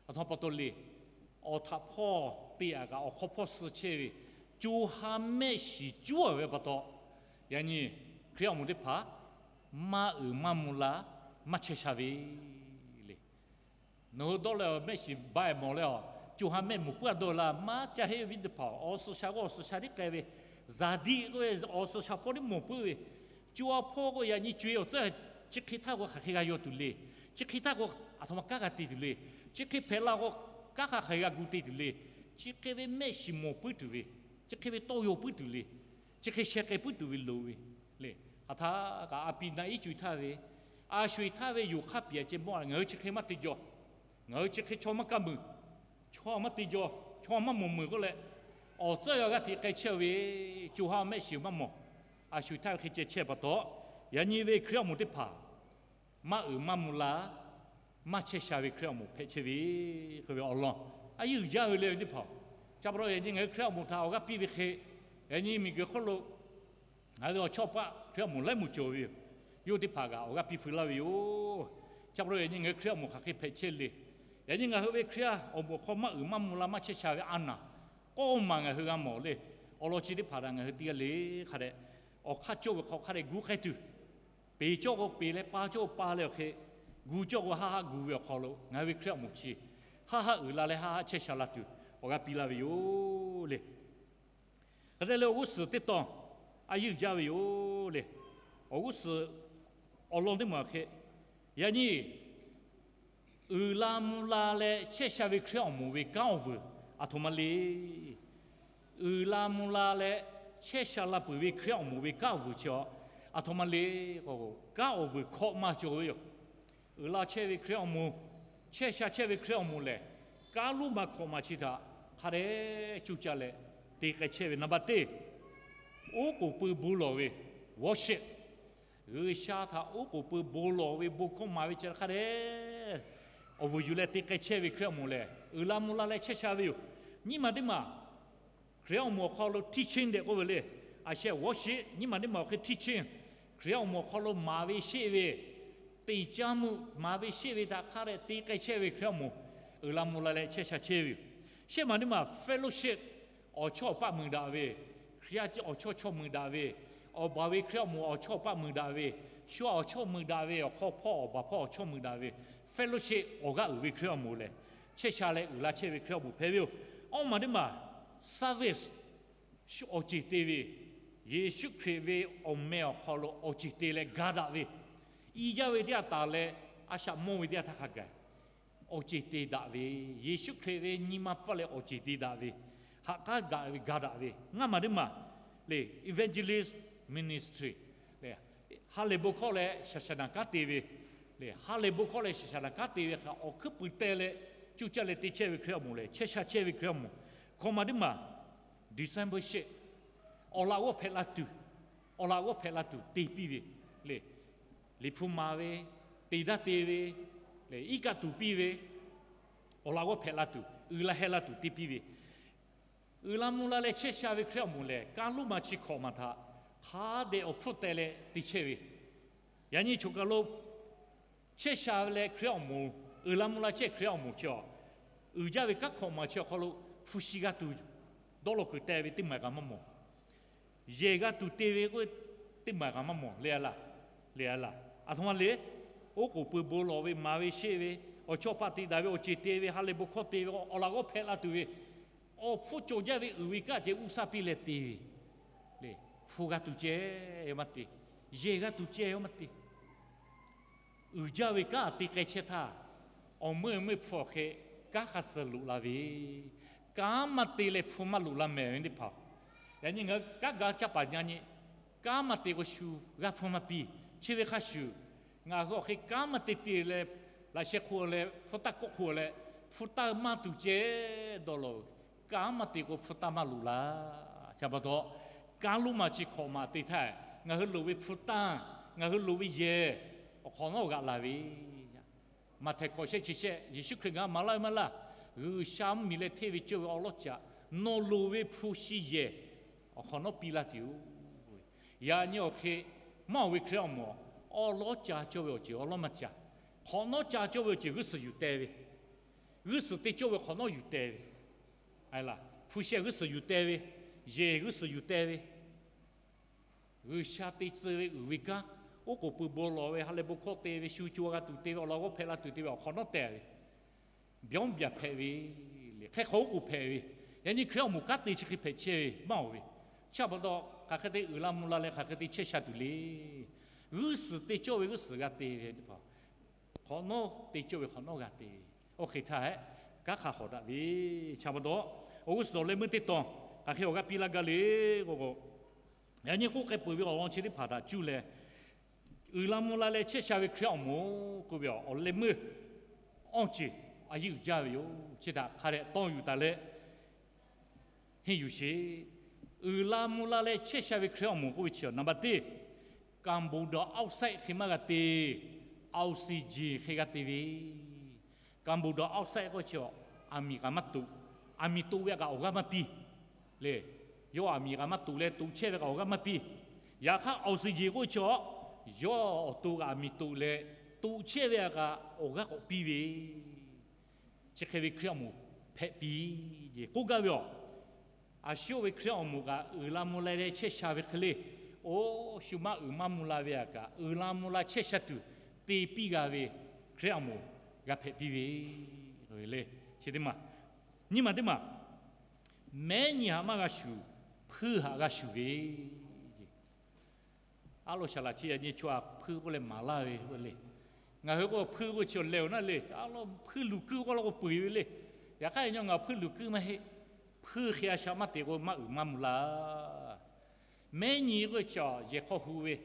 Aˬ htoꞈ pa taw le, awˬ htaꞈ hpawˇ te a kaꞈ awˬ hk'aw hpawˇ suh chehˇ ve, co ha mehˆ shiˍ cuˉ a ve pa taw, yaꞈ nyi Hkriꞈ yaˇ awˬ moˍ teˇ hpaˍ maˇ uiˍ maˇ mvuh la, maˇ chehˇ sha ve le. Nawˬ hui dawˇ leh mehˆ shiˍ ba e mawˬ leh a, co ha mehˆ mawˬ puiˉ a dawˇ la maˇ ca heˆ ve teˇ hpaˍ, awˬ suhˍ shaˍ k'o awˬ suhˍ shaˍ tiˉ k'ai ve, zaˍ diˆ k'oˆ ve awˬ suhˍ shaˍ hpawˇ tiˉ mawˬ puiˉ ve, co ha hpawˇ k'o yaꞈ nyi co e awˬ tcuhˉ, chi hk'e htaˇ k'o hk'aˬ hk'e g'a yaw tuˬ le. Chi hk'e htaˇ k'o aˬ htoꞈ ma kanˉ g'a te tuˬ le. Chi hk'e hpehꞈ la k'o kanˉ hk'a hk'aˬ hk'e g'a gu te tuˬ le. Chi hk'e ve mehˆ shiˍ mawˬ puiˉ tuˬ ve, chi hk'e ve tawˇ yaw puiˉ tuˬ le. Chi hk'e sheh k'ai puiˉ tuˬ ve loˍ ve le. Hk'aˬ htaˇ kaꞈ a pi na iˉ co e htaˇ ve, a sho e htaˇ ve yoˬ hk'aˇ piˍ a ceh mawˇ ngaˬ hui chi hk'e maˇ te jaw, ngaˬ hui chi hk'e chaw maˇ kaˇ meuˬ, chaw maˇ te jaw, chaw maˇ mawˬ meuˬ k'oˆ leh, awˬ tcuhˉ g'a g'aˇ hteꞈ k'ai chehˇ ve, co ha mehˆ shiˍ maˇ mawˬ. A sho e htaˇ ve hk'e ceh chehˇ pa taw, yaꞈ nyi ve Hkriꞈ yaˇ awˬ moˍ teˇ hpaˍ maˇ uiˍ maˇ mvuh la, maˇ chehˇ sha ve Hkriꞈ yaˇ awˬ moˍ hpehꞈ chehˇ ve, k'oˆ ve awˬ lawn a yeˇ uiˍ jaˇ ve le ve teˇ hpaˍ. Chi pa taw yaꞈ nyi ngaˬ hui Hkriꞈ yaˇ awˬ moˍ htaꞈ awˬ g'aˇ piˇ ve hk'e, yaꞈ nyi miˬguiˬ hk'oˆ lo ngaˬ hui ve awˬ chawˇ paˆ Hkriꞈ yaˇ awˬ moˍ laiˉ moˍ cawˬ ve yoˬ. Yawˇ teˇ hpaˍ kaꞈ awˬ g'aˇ piˇ feu laˇ ve yoˬ. Chi pa taw yaꞈ nyi ngaˬ hui Hkriꞈ yaˇ awˬ moˍ hk'aˬ hk'e hpehꞈ chehˇ le. Yaꞈ nyi ngaˬ hui ve Hkriꞈ yaˇ awˬ moˍ hk'aw maˇ uiˍ maˇ mvuh la maˇ chehˇ sha ve a naˍ k'awˇ maˬ ngaˬ hui g'a mawˬ le. Awˬ lawn chi teˇ hpaˍ htaꞈ ngaˬ hui teˇ g'aˇ le hk'a dehꞈ awˬ hk'aˇ cawˇ ve hk'aw hk'a dehꞈ gu k'ai tuˬ, peˍ cawˇ k'o peˍ leh pa cawˇ k'o pa leh awˬ hk'e, gu cawˇ k'o haˆ haˆ gu ve awˬ hk'aw lo ngaˬ hui ve Hkriꞈ yaˇ awˬ moˍ chi haˆ haˆ uiˍ la leh haˆ haˆ chehˇ sha la tuˬ awˬ g'aˇ piˇ laˇ ve yoˬ le. Hk'e te leh awˬ g'uˇ suhˍ teˇ tawn a yeˇ uiˍ jaˇ ve yoˬ le. Awˬ g'uˇ suhˍ awˬ lawn teˇ maˬ hk'e, yaꞈ nyi uiˍ la mvuh la leh chehˇ sha ve Hkriꞈ yaˇ awˬ moˍ ve kanˉ awˬ vuiˬ aˬ htoꞈ ma le. Uiˍ la mvuh la leh chehˇ sha la peuˬ ve Hkriꞈ yaˇ awˬ moˍ ve kanˉ awˬ vuiˬ chi a, aˬ htoꞈ ma le k'o, kanˉ awˬ vuiˬ hkawꞈ ma cawˬ ve yoˬ. Uiˍ la chehˇ ve Hkriꞈ yaˇ awˬ moˍ, chehˇ sha chehˇ ve Hkriꞈ yaˇ awˬ moˍ lehˬ, kanˉ lonˉ ma hkawꞈ ma chi htaꞈ hk'a dehꞈ cuˇ caˇ leh te k'ai chehˇ ve naˍ baˬ teˇ, oˉ k'oˍ pui bon lawˬ ve worship, G'uiˬsha htaꞈ oˉ k'oˍ pui bon lawˬ ve bon hkawˇ maˍ ve chi hk'a dehꞈ awˬ vuiˬ yuˬ leh te k'ai chehˇ ve Hkriꞈ yaˇ awˬ moˍ lehˬ, uiˍ la mvuh la leh chehˇ sha ve yoˬ. Nyiˇ maˬ teˇ maˬ Hkriꞈ yaˇ awˬ moˍ awˬ hk'aw lo teaching tehꞈ k'oˆ ve le. A sheh worship, nyiˇ maˬ teˇ maˬ awˬ hk'e teaching, Hkriꞈ yaˇ awˬ moˍ awˬ hk'aw lo maˍ ve sheˆ ve, teˇ caˇ mvuhˇ maˍ ve sheˆ ve htaꞈ hk'a dehꞈ te k'ai chehˇ ve Hkriꞈ yaˇ awˬ moˍ uiˍ la mvuh la leh chehˇ sha chehˇ ve yoˬ. Shehˆ maˬ teˇ maˬ fellowship, awˬ chawˇ awˬ paˆ mui daꞈ ve, Hkriꞈ yaˇ awˬ chawˇ chawˇ mui daꞈ ve, awˬ baˬ ve Hkriꞈ yaˇ awˬ moˍ awˬ chawˇ awˬ paˆ mui daꞈ ve, shu awˬ chawˇ mui daꞈ ve, awˬ hk'aw hpawˇ awˬ baˬ hpawˇ awˬ chawˇ mui daꞈ ve, fellowship awˬ g'aˇ uiˍ ve Hkriꞈ yaˇ awˬ moˍ lehˬ, chehˇ sha leh uiˍ la chehˇ ve Hkriꞈ yaˇ awˬ moˍ hpehꞈ ve yoˬ. Awˇ maˬ teˇ maˬ service, awˬ ceˬ te ve, Yeˍsuˆ Hkriꞈ ve awˬ meh awˬ hk'aw lo awˬ ceˬ te leh ga daꞈ ve, i jaˇ ve teˇ g'aˇ taˍ leh a shaꞈ mawˇ ve teˇ g'aˇ htaˇ hk'a gaˬ awˬ ceˬ te daꞈ ve, Yeˍsuˆ Hkriꞈ ve nyi ma pfuhˇ leh awˬ ceˬ te daꞈ ve, haꞈ k'aˉ gaꞈ ve ga daꞈ ve ngaˇ maˬ teˇ maˬ le, evangelist ministry le, ha lehˬ bon hkawˇ leh shaˍ shaˍ naˍ kanˉ te ve le, ha lehˬ bon hkawˇ leh shaˍ shaˍ naˍ kanˉ te ve hk'a awˬ hkuiˉ puiˍ teh leh, cuˇ caˇ leh te chehˇ ve Hkriꞈ awˬ moˍ leh chehˇ sha chehˇ ve Hkriꞈ awˬ moˍ. Hkawꞈ maˬ teˇ maˬ discipleship, awˬ laꞈ g'awˇ hpehꞈ la tuˬ, awˬ laꞈ g'awˇ hpehꞈ la tuˬ te piˇ ve le, liꞈ hpu maˍ ve, te daˇ te ve le, iˉ kaˆ tuˬ piˇ ve, awˬ laꞈ g'awˇ hpehꞈ la tuˬ, uiˍ la heh la tuˬ te piˇ ve. Uiˍ la mvuh la leh chehˇ sha ve Hkriꞈ awˬ moˍ lehˬ, kanˉ lonˉ ma chi hkawꞈ maˬ htaꞈ hk'a dehꞈ awˬ hpfuhˇ teh leh te chehˇ ve. Yaꞈ nyi choˬ kaˬ lo chehˇ sha ve leh Hkriꞈ awˬ moˍ, uiˍ la mvuh la chehˇ Hkriꞈ awˬ moˍ chi a, uiˍ jaˇ ve kanˉ hkawꞈ maˬ chi awˬ hk'aw lo hpu shi g'a tuˬ dawˇ law kuiˬ teh ve teˇ maˬ kaꞈ maˇ mawˬ. Yehˬ g'a tuˬ te ve k'o, teˇ maˬ kaꞈ maˇ mawˬ le a laˇ, le a laˇ. Aˬ htoꞈ ma le, oˉ k'oˍ pui bon lawˬ ve, maˍ ve sheˆ ve, awˬ chawˇ paˆ tiꞈ daꞈ ve, awˬ ceˬ te ve, ha lehˬ bon hkawˇ te ve, awˬ laꞈ g'awˇ hpehꞈ la tuˬ ve, awˬ hpfuhˇ cawˬ jaˇ ve uiˍ ve kanˉ ceh uˉ saˇ piˇ leh te ve le, hpu g'a tuˬ ceh maˇ te, yehˬ g'a tuˬ ceh maˇ te. Uiˍ jaˇ ve kanˉ te k'ai chehˇ htaˇ, awˬ meuˇ meuˇ hpu awˬ hk'e kanˉ hk'a suh loꞈ la ve, kanˉ maˇ te leh hpu maˇ loꞈ la mehˍ ve teˇ hpaˍ. Yaꞈ nyi ngaˬ hui kanˉ ga caˇ paˍ nyi nyi, kanˉ maˇ te k'o shu g'aˇ hpfuhˇ maˇ piˇ. Chi ve hk'a shuˍ, ngaˬ hui awˬ hk'e kanˉ maˇ te te leh, laꞈ sheh hk'oˆ leh hpu taˇ kawˆ hk'oˆ leh, hpu taˇ maˇ tuˬ ceh dawˇ law, kanˉ maˇ te k'o hpu taˇ maˇ loꞈ la. Chi pa taw, kanˉ lonˉ ma chi hkawꞈ maˬ te htaˇ, ngaˬ hui loˍ ve hpu taˇ, ngaˬ hui loˍ ve yehˬ, awˬ hk'awꞈ nawˉ g'aꞈ la ve Maꞈhtehˍ hkawꞈ shehˆ chi shehˆ, Yeˍsuˆ Hkriꞈ ngaˬ maˍ laˇ ve maˇ laˇ, G'uiˬsha mvuhˇmiˬ leh hteˇ ve cawˇ ve awˬ lawˉ caꞈ, nawˬ loˍ ve hpu shi yehˬ awˬ hk'awꞈ nawˉ piˇ laˇ tuˬ yoˬ. Yaꞈ nyi awˬ hk'e maˇ oˬ ve Hkriꞈ awˬ moˍ, awˬ lawˉ ca cawˇ ve awˬ ceuˬ awˬ lawˉ maˇ ca. Hk'awꞈ nawˉ ca cawˇ ve awˬ ceuˬ g'uˇ suhˍ yuˬ teh ve, g'uˇ suhˍ te cawˇ ve hk'awꞈ nawˉ yuˬ teh ve, hpu shehˆ g'uˇ suhˍ yuˬ teh ve, yehˬ g'uˇ suhˍ yuˬ teh ve, G'uiˬsha te tcuh ve uiˍ ve kanˉ, oˉ k'oˍ pui bon lawˬ ve, ha lehˬ bon hkawˇ te ve, shu co g'a tuˬ te ve, awˬ laꞈ g'awˇ hpehꞈ la tuˬ te ve awˬ hk'awꞈ nawˉ teh ve, byawˇ byaˬ hpehꞈ ve le, hk'e hk'aw oˉ k'oˍ hpehꞈ ve, yaꞈ nyi Hkriꞈ awˬ moˍ kanˉ te chi hk'e hpehꞈ chehˇ ve maˇ oˬ ve. Chi pa taw, hk'aˬ hk'e te uiˍ la mvuh la leh hk'aˬ hk'e te chehˇ sha tuˬ le. G'uˇ suhˍ te cawˇ ve g'uˇ suhˍ g'a te ve teˇ hpaˍ, hk'awꞈ nawˉ te cawˇ ve hk'awꞈ nawˉ g'a te ve, oˇ hk'e htaˇ hehꞈ kanˉ hk'a hawˍ daꞈ ve. Chi pa taw, awˬ g'uˇ suhˍ awˬ leh meuˇ teˇ tawn hk'aˬ hk'e awˬ g'aˇ piˇ laˇ gaˇ le k'o, yaꞈ nyi k'oˆ k'ai peuˬ ve awˬ lawn chi teˇ hpaˍ htaꞈ cuˇ leh, uiˍ la mvuh la leh chehˇ sha ve Hkriꞈ awˬ moˍ k'oˆ ve awˬ leh meuˇ awˇ ceˬ a yiˇ uiˍ jaˇ ve yoˬ. Chi htaꞈ hk'a dehꞈ tawˇ yuˬ taˍ leh henˇ yuˬ sheˍ. Uiˍ la mvuh la leh chehˇ sha ve Hkriꞈ awˬ moˍ k'oˆ ve chi a naˍ baˬ teˇ, carbon dioxide hk'e maˇ g'a te, oxygen hk'e g'a te ve. Carbon dioxide k'oˆ chi a, aˬ miˍ kaꞈ maˇ toꞈ, aˬ miˍ toꞈ ve a kaꞈ awˬ g'aˇ maˇ piˇ le. Yawˇ aˬ miˍ kaꞈ maˇ toꞈ leh toꞈ chehˇ ve kaꞈ awˬ g'aˇ maˇ piˇ. Yaꞈ hk'aˇ oxygen k'oˆ chi a, yawˇ awˬ to kaꞈ aˬ miˍ toꞈ leh toꞈ chehˇ ve a kaꞈ awˬ g'aˇ k'awꞈ piˇ ve, chi hk'e ve Hkriꞈ awˬ moˍ hpehꞈ piˇ. K'oˆ gaˇ ve a, a shu ve Hkriꞈ awˬ moˍ kaꞈ uiˍ la mvuh la leh chehˇ sha ve hk'e le, oˇ shu maˇ uiˍ maˇ mvuh la ve a kaꞈ uiˍ la mvuh la chehˇ sha tuˬ te piˇ g'a ve Hkriꞈ awˬ moˍ g'a hpehꞈ piˇ ve le. Chi teˇ maˬ, nyiˇ maˬ teˇ maˬ, mehˉ nyi haꞈ maˇ g'a shuˍ, hpuiˇ haꞈ g'a shuˍ ve. Aˉ lo shaˍ laꞈ chi yaꞈ nyi chaw a hpuiˇ k'oˆ leh maˍ laˇ ve le. Ngaˬ hui k'o hpuiˇ k'oˆ chi awˬ leh awˬ naˉ le, aˉ lo hpuiˇ luˬ kuiˇ k'oˆ la k'o peu eˬ ve le. Yaꞈ hk'aˇ yaꞈ nyi ngaˬ hpuiˇ luˬ kuiˇ maˇ heˆ. Hpuiˇ hk'e a shaꞈ maˇ te k'o maˇ uiˍ maˇ mvuh la. Mehˉ nyi k'oˆ chi a yehˬ hk'aw hu ve,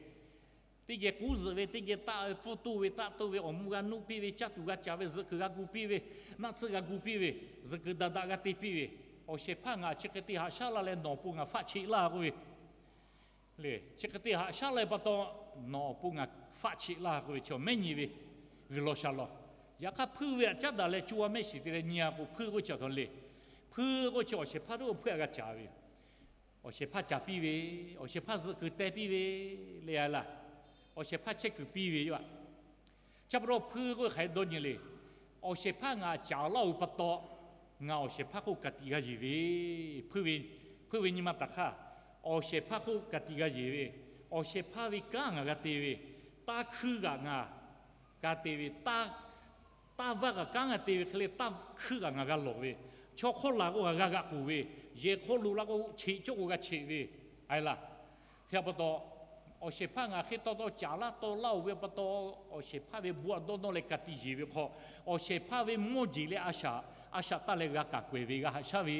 teˇ geh k'uˉ zuhꞈ ve, teˇ geh taˆ ve, pfuhˇ toˇ ve, taˆ toˇ ve, awˬ mvuh g'a nuˆ piˇ ve, caˇ tuˬ g'a caˍ ve, zuhꞈ kuiˬ g'a gu piˇ ve, naˆ tsuhˇ g'a gu piˇ ve, zuhꞈ kuiˬ daꞈ daꞈ g'a te piˇ ve, awˬ shehˍ hpaˇ ngaˬ chi hk'e te haꞈ shaˉ laˇ leh nawˬ awˬ pon ngaˬ faˆ cheꞈ laˇ k'oˆ ve le. Chi hk'e te haꞈ shaˉ laˇ pa taw, nawˬ awˬ pon ngaˬ faˆ cheꞈ laˇ k'oˆ ve chi mehˉ nyi ve g'uiˬ law sha law. Yaꞈ hk'aˇ hpuiˇ ve htaꞈ caˉ daꞈ leh co a mehˆ shiˍ te leh nyi a k'o hpuiˇ k'oˆ chi a htoꞈ le. Hpuiˇ k'oˆ chi awˬ shehˍ hpaˇ teˇ g'aˇ hpuiˇ htaꞈ g'a caˍ ve yoˬ. Awˬ shehˍ hpaˇ caˍ piˇ ve, awˬ shehˍ hpaˇ zuhꞈ kuiˬ teh piˇ ve le a laˇ. Awˬ shehˍ hpaˇ chehˇ kuiˬ piˇ ve yoˬ. Chi pa taw hpuiˇ k'oˆ hk'aˬ hk'e dawˇ nyi le. Awˬ shehˍ hpaˇ ngaˬ caˍ laˇ oˬ pa taw, ngaˬ awˬ shehˍ hpaˇ hk'oˆ ka tiꞈ g'a yeˬ ve. Hpuiˇ ve, hpuiˇ ve nyi ma taˍ hk'aˇ, awˬ shehˍ hpaˇ hk'oˆ ka tiꞈ g'a yeˬ ve, awˬ shehˍ hpaˇ ve kanˉ ngaˬ g'a te ve, taˇ hkuiˇ g'aꞈ ngaˬ g'a te ve, taˇ taˇ vaˇ kaꞈ kanˉ g'a te ve hk'e le, taˇ hkuiˇ kaꞈ ngaˬ g'a lawˬ ve, chaw hk'awˇ laˬ k'o ngaˬ g'a g'aꞈ k'oˬ ve, yehˬ hk'aw loꞈ la k'o cheꞈ cawˇ k'o g'a cheꞈ ve, a e laˇ. Hk'e pa taw, awˬ shehˍ hpaˇ ngaˬ hk'e taw taw caˍ laˇ taw laˇ oˬ ve pa taw, awˬ shehˍ hpaˇ ve bon a dawˇ nawˇ leh ka tiꞈ yeˬ ve hk'aw, awˬ shehˍ hpaˇ ve mawˇ jeˬ leh a shaꞈ, a shaꞈ taˇ leh g'a kaˍ k'awehꞈ ve g'a haꞈ shaˉ ve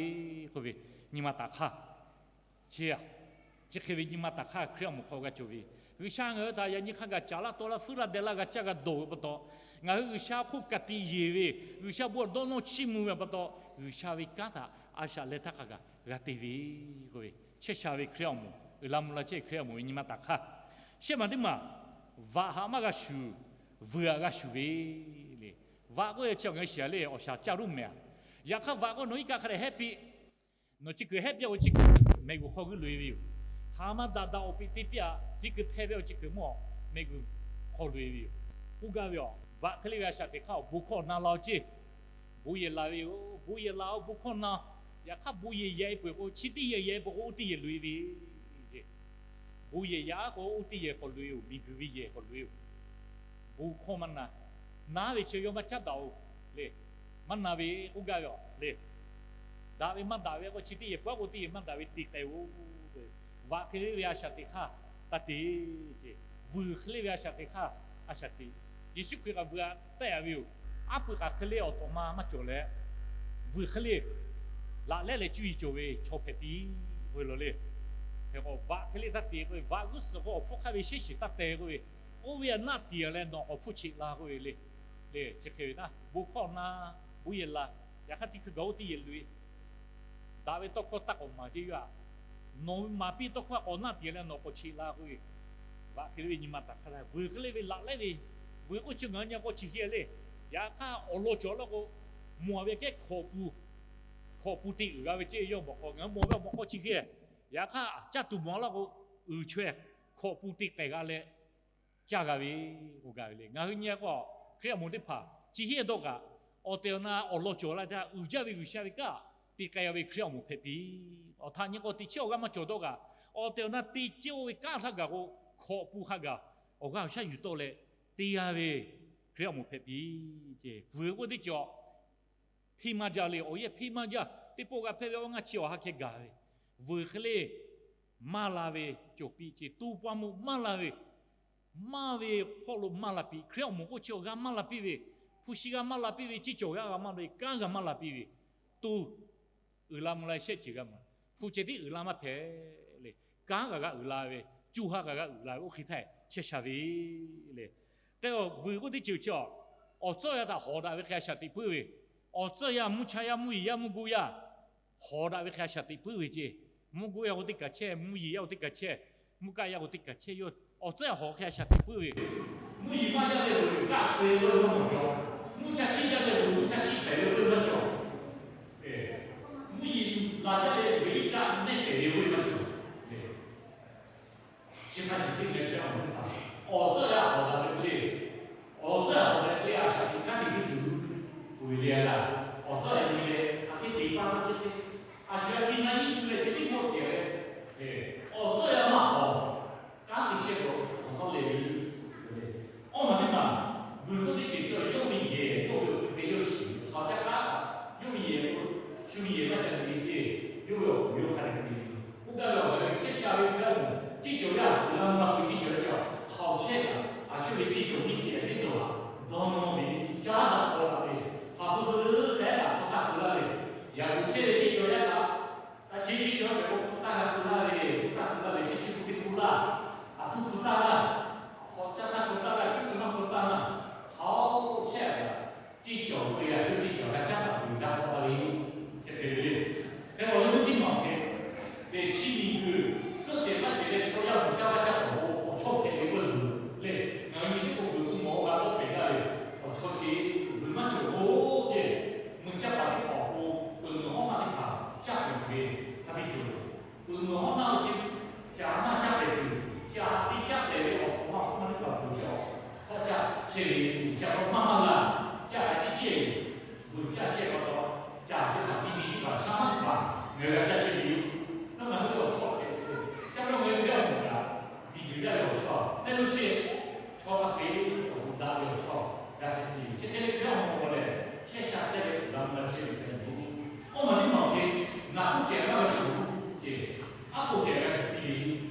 k'oˆ ve, nyi ma taˍ hk'aˇ, chi hk'e ve nyi ma taˍ hk'aˇ Hkriꞈ awˬ moˍ hk'aw g'a cawˬ ve, G'uiˬsha ngaˬ hui htaꞈ yaꞈ nyi hk'aˇ g'a caˍ laˇ tawˆ laˇ, fuiˉ laˇ deh laˇ g'a caˇ g'a dawˬ ve pa taw, ngaˬ hui G'uiˬsha hk'oˆ ka tiꞈ yeˬ ve, G'uiˬsha bon dawˇ nawˇ chiˇ mvuh ve pa taw, G'uiˬsha ve kanˉ htaꞈ a shaꞈ leh htaˇ hk'a gaˬ g'a te ve k'oˆ ve, chehˇ sha ve Hkriꞈ awˬ moˍ, uiˍ la mvuh la chehˇ Hkriꞈ awˬ moˍ ve nyi ma taˍ hk'aˇ. Shehˆ maˬ teˇ maˬ, vaꞈ haꞈ maˇ g'a shuˍ, vuiˬ haꞈ g'a shuˍ ve le. Vaꞈ k'oˆ ve chi awˬ ngaˬ hui shiˍ a le, awˬ shaˍ caˇ ruˉ mehˍ a. Yaꞈ hk'aˇ vaꞈ k'o nawˬ iˉ kaˆ hk'a dehꞈ hehˆ piˇ, nawˬ chi kuiˬ hehˆ piˇ a k'o chi kuiˬ mehꞈ g'uˬ hk'aw g'uiˇ loꞈ e ve yoˬ. Hk'aˬ ma daꞈ daꞈ awˬ piꞈ te piˇ a, chi kuiˬ hpehˇ ve awˬ chi kuiˬ mawˇ mehꞈ g'uˬ hk'aw loꞈ e ve yoˬ. K'oˆ gaˇ ve a, vaꞈ hk'e le ve a shaꞈ teꞈ hk'aˇ awˬ bon hkawˇ na la ceˇ. Bon yehˬ laˬ ve yoˬ. Bon yehˬ laˬ a bon hkawˇ na. Yaꞈ hk'aˇ bon yehˬ yaꞈ e peuˬ k'o, chi teˇ yehˬ yaꞈ e peuˬ k'o, oˇ teˇ yehˬ loꞈ e ve Bon yehˬ yaꞈ k'o oˇ teˇ yehˬ k'awꞈ loꞈ e-oˬ, miˬguiˬ ve yehˬ k'awꞈ loꞈ e-oˬ. Bon hkawˇ maˇ na. Naˉ ve chi yawˇ maˇ caˉ daꞈ-oˬ le. Maˇ na ve k'oˆ gaˇ ve a le. Daꞈ ve maˇ daꞈ ve k'o chi teˇ yehˬ peuˬ a k'o teˇ yehˬ maˇ daꞈ ve te k'ai-oˬ. Vaꞈ hk'e le ve a shaꞈ teꞈ hk'aˇ taˇ te ceˇ. Vuiˬ hk'e le ve a shaꞈ teꞈ hk'aˇ a shaꞈ teꞈ. Yeˍsuˆ Hkriꞈ kaꞈ vuiˬ htaꞈ taˆ-a ve yoˬ. Aˉ pui k'aꞈ hk'e le awˬ tawꞈ ma maˇ cawˬ leh, vuiˬ hk'e le laꞈ lehˉ leh cuˇ yiˍ cawˬ ve chaw hpehꞈ piˇ k'oˆ ve law le. Hk'e k'o vaꞈ hk'e le taˇ te k'oˆ ve, vaꞈ g'uˇ suhˍ k'o awˬ hpfuhˇ hk'aˇ ve shehˉ shiˍ taˇ te k'oˆ ve, oˇ ve a naˆ tiˍ leh nawˬ k'awꞈ hpfuhˇ cheꞈ la k'oˆ ve le. Le chi hk'e ve naˉ, bon hkawˇ na, bon yehˬ laˬ, yaꞈ hk'aˇ teˇ hkui gaˬ oˇ teˇ yehˬ loꞈ e. Daꞈ ve tawˇ hkawˇ taˇ k'awꞈ maˍ ceˇ yaˇ. Nawˬ ve maˍ piˇ tawˇ hkawˇ k'awꞈ naˆ tiˍ leh nawˬ k'awꞈ cheꞈ la k'oˆ ve, vaꞈ hk'e le ve nyi ma taˍ hk'aˇ, vuiˬ hk'e le ve laꞈ lehˉ ve, vuiˬ k'oˆ chi ngaˬ hui nyi k'o chi hk'e le. Yaꞈ hk'aˇ awˬ lawn cawˬ laˇ k'o, mawˬ ve kehˉ hkawꞈ pu, hkawꞈ pu te uiˍ g'a ve ceˇ. Yawˇ mawˬ k'o, ngaˬ hui mawˬ ve awˬ mawꞈ k'aw chi hk'e, yaꞈ hk'aˇ caˇ tuˬ mawˬ laˇ k'o, uiˍ chaweh hkawꞈ pu te k'ai g'a leh caˇ g'a ve k'oˆ gaˇ ve le. Ngaˬ hui nyi k'o, Hkriꞈ awˬ moˍ teˇ hpaˍ chi hk'e dawˇ kaꞈ, awˬ tehˬ awˬ na awˬ lawn cawˬ la htaˇ uiˍ jaˇ ve G'uiˬsha ve kanˉ te k'ai g'a ve Hkriꞈ awˬ moˍ hpehꞈ piˇ. Awˬ htaꞈ nyi k'o teꞈ chiˉ awˬ g'aˇ maˇ cawˬ dawˇ kaꞈ, awˬ tehˬ awˬ na te cawˇ ve kanˉ htaˇ gaˬ k'o, hkawꞈ pu hk'a gaˬ awˬ g'aˇ awˬ shaˉ yuˬ tawˆ leh te g'a ve Hkriꞈ awˬ moˍ hpehꞈ piˇ ceˇ. Vuiˬ k'oˆ teˇ cawˬ hpiˇ maˇ jaˇ le. Awˬ yehˇ hpiˇ maˇ jaˇ. Teˇ pawˆ g'a hpehˇ ve awˬ g'aˇ chi awˬ ha hkeh gaˬ ve, vuiˬ hk'e le maˇ la ve cawˬ piˇ ceˇ. Tu paw mvuh maˇ la ve, maˇ ve hpawˇ lo maˇ la piˇ. Hkriꞈ awˬ moˍ k'oˆ chi awˬ g'aˇ maˇ la piˇ ve, hpu shi g'aˇ maˇ la piˇ ve, ceˇ cawˬ g'aˇ g'a maˇ la ve, kanˉ g'a maˇ la piˇ ve, tu uiˍ la mvuh la shehˆ ceuˬ g'a mvuh. Hpu ceh tiˉ uiˍ la maˇ hpehꞈ le. Kanˉ g'a g'a uiˍ la ve, co ha g'a g'a uiˍ la ve, oˇ hk'e htaˇ chehˇ sha ve le. K'e vuiˬ k'oˆ teˇ ceuˬ chi awˬ tcuhˉ yaˇ htaꞈ hawˍ daꞈ ve hk'e a shaꞈ teꞈ puiˉ ve, awˬ tcuhˉ yaˇ mvuhˇ cha yaˇ mvuhˇ yeˬ yaˇ mvuhˇ gu yaˇ hawˍ daꞈ ve hk'e a shaꞈ teꞈ puiˉ ve ceˇ. Mvuhˇ gu yaˇ k'o teˇ kaˬ chehˇ, mvuhˇ yeˬ yaˇ k'o teˇ kaˬ chehˇ, mvuhˇ kaˆ yaˇ k'o teˇ kaˬ chehˇ yoˬ. Awˬ tcuhˉ yaˇ hawˍ hk'e a shaꞈ teꞈ puiˉ ve, mvuhˇ yeˬ maˇ jaˇ ve vuiˬ kaˆ suh ve maˇ cawˬ. Mvuhˇ cha chiˇ jaˇ ve vuiˬ mvuhˇ cha chiˇ hpehꞈ ve maˇ cawˬ. Mvuhˇ yeˬ laˬ jaˇ ve vuiˬ iˉ kaˆ nehˉ hpehꞈ ve maˇ cawˬ. Chi hk'a shuˍ teˇ geh awˬ tcuhˉ yaˇ hawˍ daꞈ ve hk'e le, awˬ tcuhˉ yaˇ hawˍ daꞈ ve hk'e le a shaꞈ teꞈ kanˉ te ve tuˬ, uiˍ ve le a laˇ. Awˬ tcuhˉ yaˇ nyi leh a hk'e te paˇ maˇ chehˇ te. A shu yaˇ te na iˉ cuˇ leh chi teˇ hkawˇ te leh, awˬ tcuhˉ yaˇ maˇ hawˍ kanˉ te chehˇ k'o, awˬ tawˇ leh ve, awˬ maˬ teˇ maˬ, vuiˬ k'oˆ teˇ ceuˬ chi yawˇ ve yehˬ k'oˆ ve awˬ hk'e te yawˇ shiˍ ve hk'aw caˇ kaꞈ, yawˇ ve yehˬ k'o, shu ve yehˬ maˇ ca te ve ceˇ, yawˇ ve awˬ hk'aw yawˇ hk'a dehꞈ te ve. K'oˆ gaˇ ve awˬ g'aˇ ve chehˇ sha ve hk'e a, ceˇ cawˬ yaˇ uiˍ la mvuh la peuˬ ceˇ cawˬ ve ca hk'aoˍ chehˇ kaꞈ, a shu ve ceˇ cawˬ nyiˇ hk'e a teˇ dawˬ a dawˇ nawˇ ve caˉ daꞈ k'aw daꞈ ve, hk'aˬ hk'e hk'e tehꞈ kaꞈ hk'aw taˇ hk'e laˇ ve, yaꞈ k'o chehˇ ve ceˇ cawˬ yaˇ kaꞈ, a ceˇ ceˇ cawˬ yaˇ kaꞈ k'o hk'aw taˇ g'a hk'e laˇ ve, hk'aw taˇ hk'e laˇ ve, teˇ chi hk'e te k'oˆ laˇ, a htoꞈ hk'e taˇ laˇ, hk'aw caˇ taˇ hk'e taˇ laˇ, teˇ chi maˇ hk'e taˇ laˇ, hk'aoˍ chehˇ kaꞈ, ceˇ cawˬ ve a shu ceˇ cawˬ g'a caˉ daꞈ ve g'a k'aw laˇ ve, chi hk'e ve le. Hk'e k'o yawˇ teˇ maˬ hk'e, lehˬ chi miˬ guiˬ suhˆ cehˬ maˇ cehˬ leh chaw yaˇ g'uiˬ caˇ maˇ caˇ k'awꞈ k'o awˬ chawˇ hpehꞈ ve k'oˆ ve le. Ngaˬ hui nyi teˇ k'o vuiˬ k'o mawˬ g'a k'awꞈ hpehꞈ gaˇ ve, awˬ chawˇ ceh vuiˬ maˇ cawˬ k'o ceˇ, mui caˇ paˍ teˇ hpaˍ awˬ pon peuˬ meuˬ hawˉ maˇ teˇ hpaˍ caˇ pehˍ ve hk'a biˇ cawˬ ve. Peuˬ meuˬ hawˉ maˇ lo chi caˇ maˇ caˇ pehˍ tuˬ, caˇ teˇ caˇ pehˍ ve awˬ pon maˇ hawˉ maˇ teˇ hpaˍ vuiˬ caˇ, hawˉ caˇ chehˇ ve, vuiˬ caˇ k'o maˇ maˇ la, caˇ hk'a ciˉ chehˇ ve, vuiˬ caˇ chehˇ pa taw, caˇ teˇ hpaˍ ti mi teˇ hpaˍ shaˉ maˇ teˇ hpaˍ ngaˬ hui g'a caˇ chehˇ ve yoˬ. Nawˬ ngaˬ hui ve awˬ chawˇ hpehꞈ ve, caˇ ve ngaˬ hui Hkriꞈ yaˇ awˬ moˍ kaꞈ, miˬ guiˬ yaˇ ve awˬ chawˇ fellowship, chaw hk'a peu-eˬ awˬ pon daꞈ ve awˬ chawˇ g'a hpehꞈ ve yoˬ. Chi hk'e ve Hkriꞈ yaˇ awˬ moˍ lehˬ, chehˇ sha chehˇ ve uiˍ la mvuh la chehˇ ve hpehꞈ ve yoˬ. Awˬ maˬ teˇ maˬ hk'e, naˬ k'oˆ cehˬ maˇ g'a shuˍ ceˇ, aˉ k'oˆ cehˬ g'a shuˍ piˇ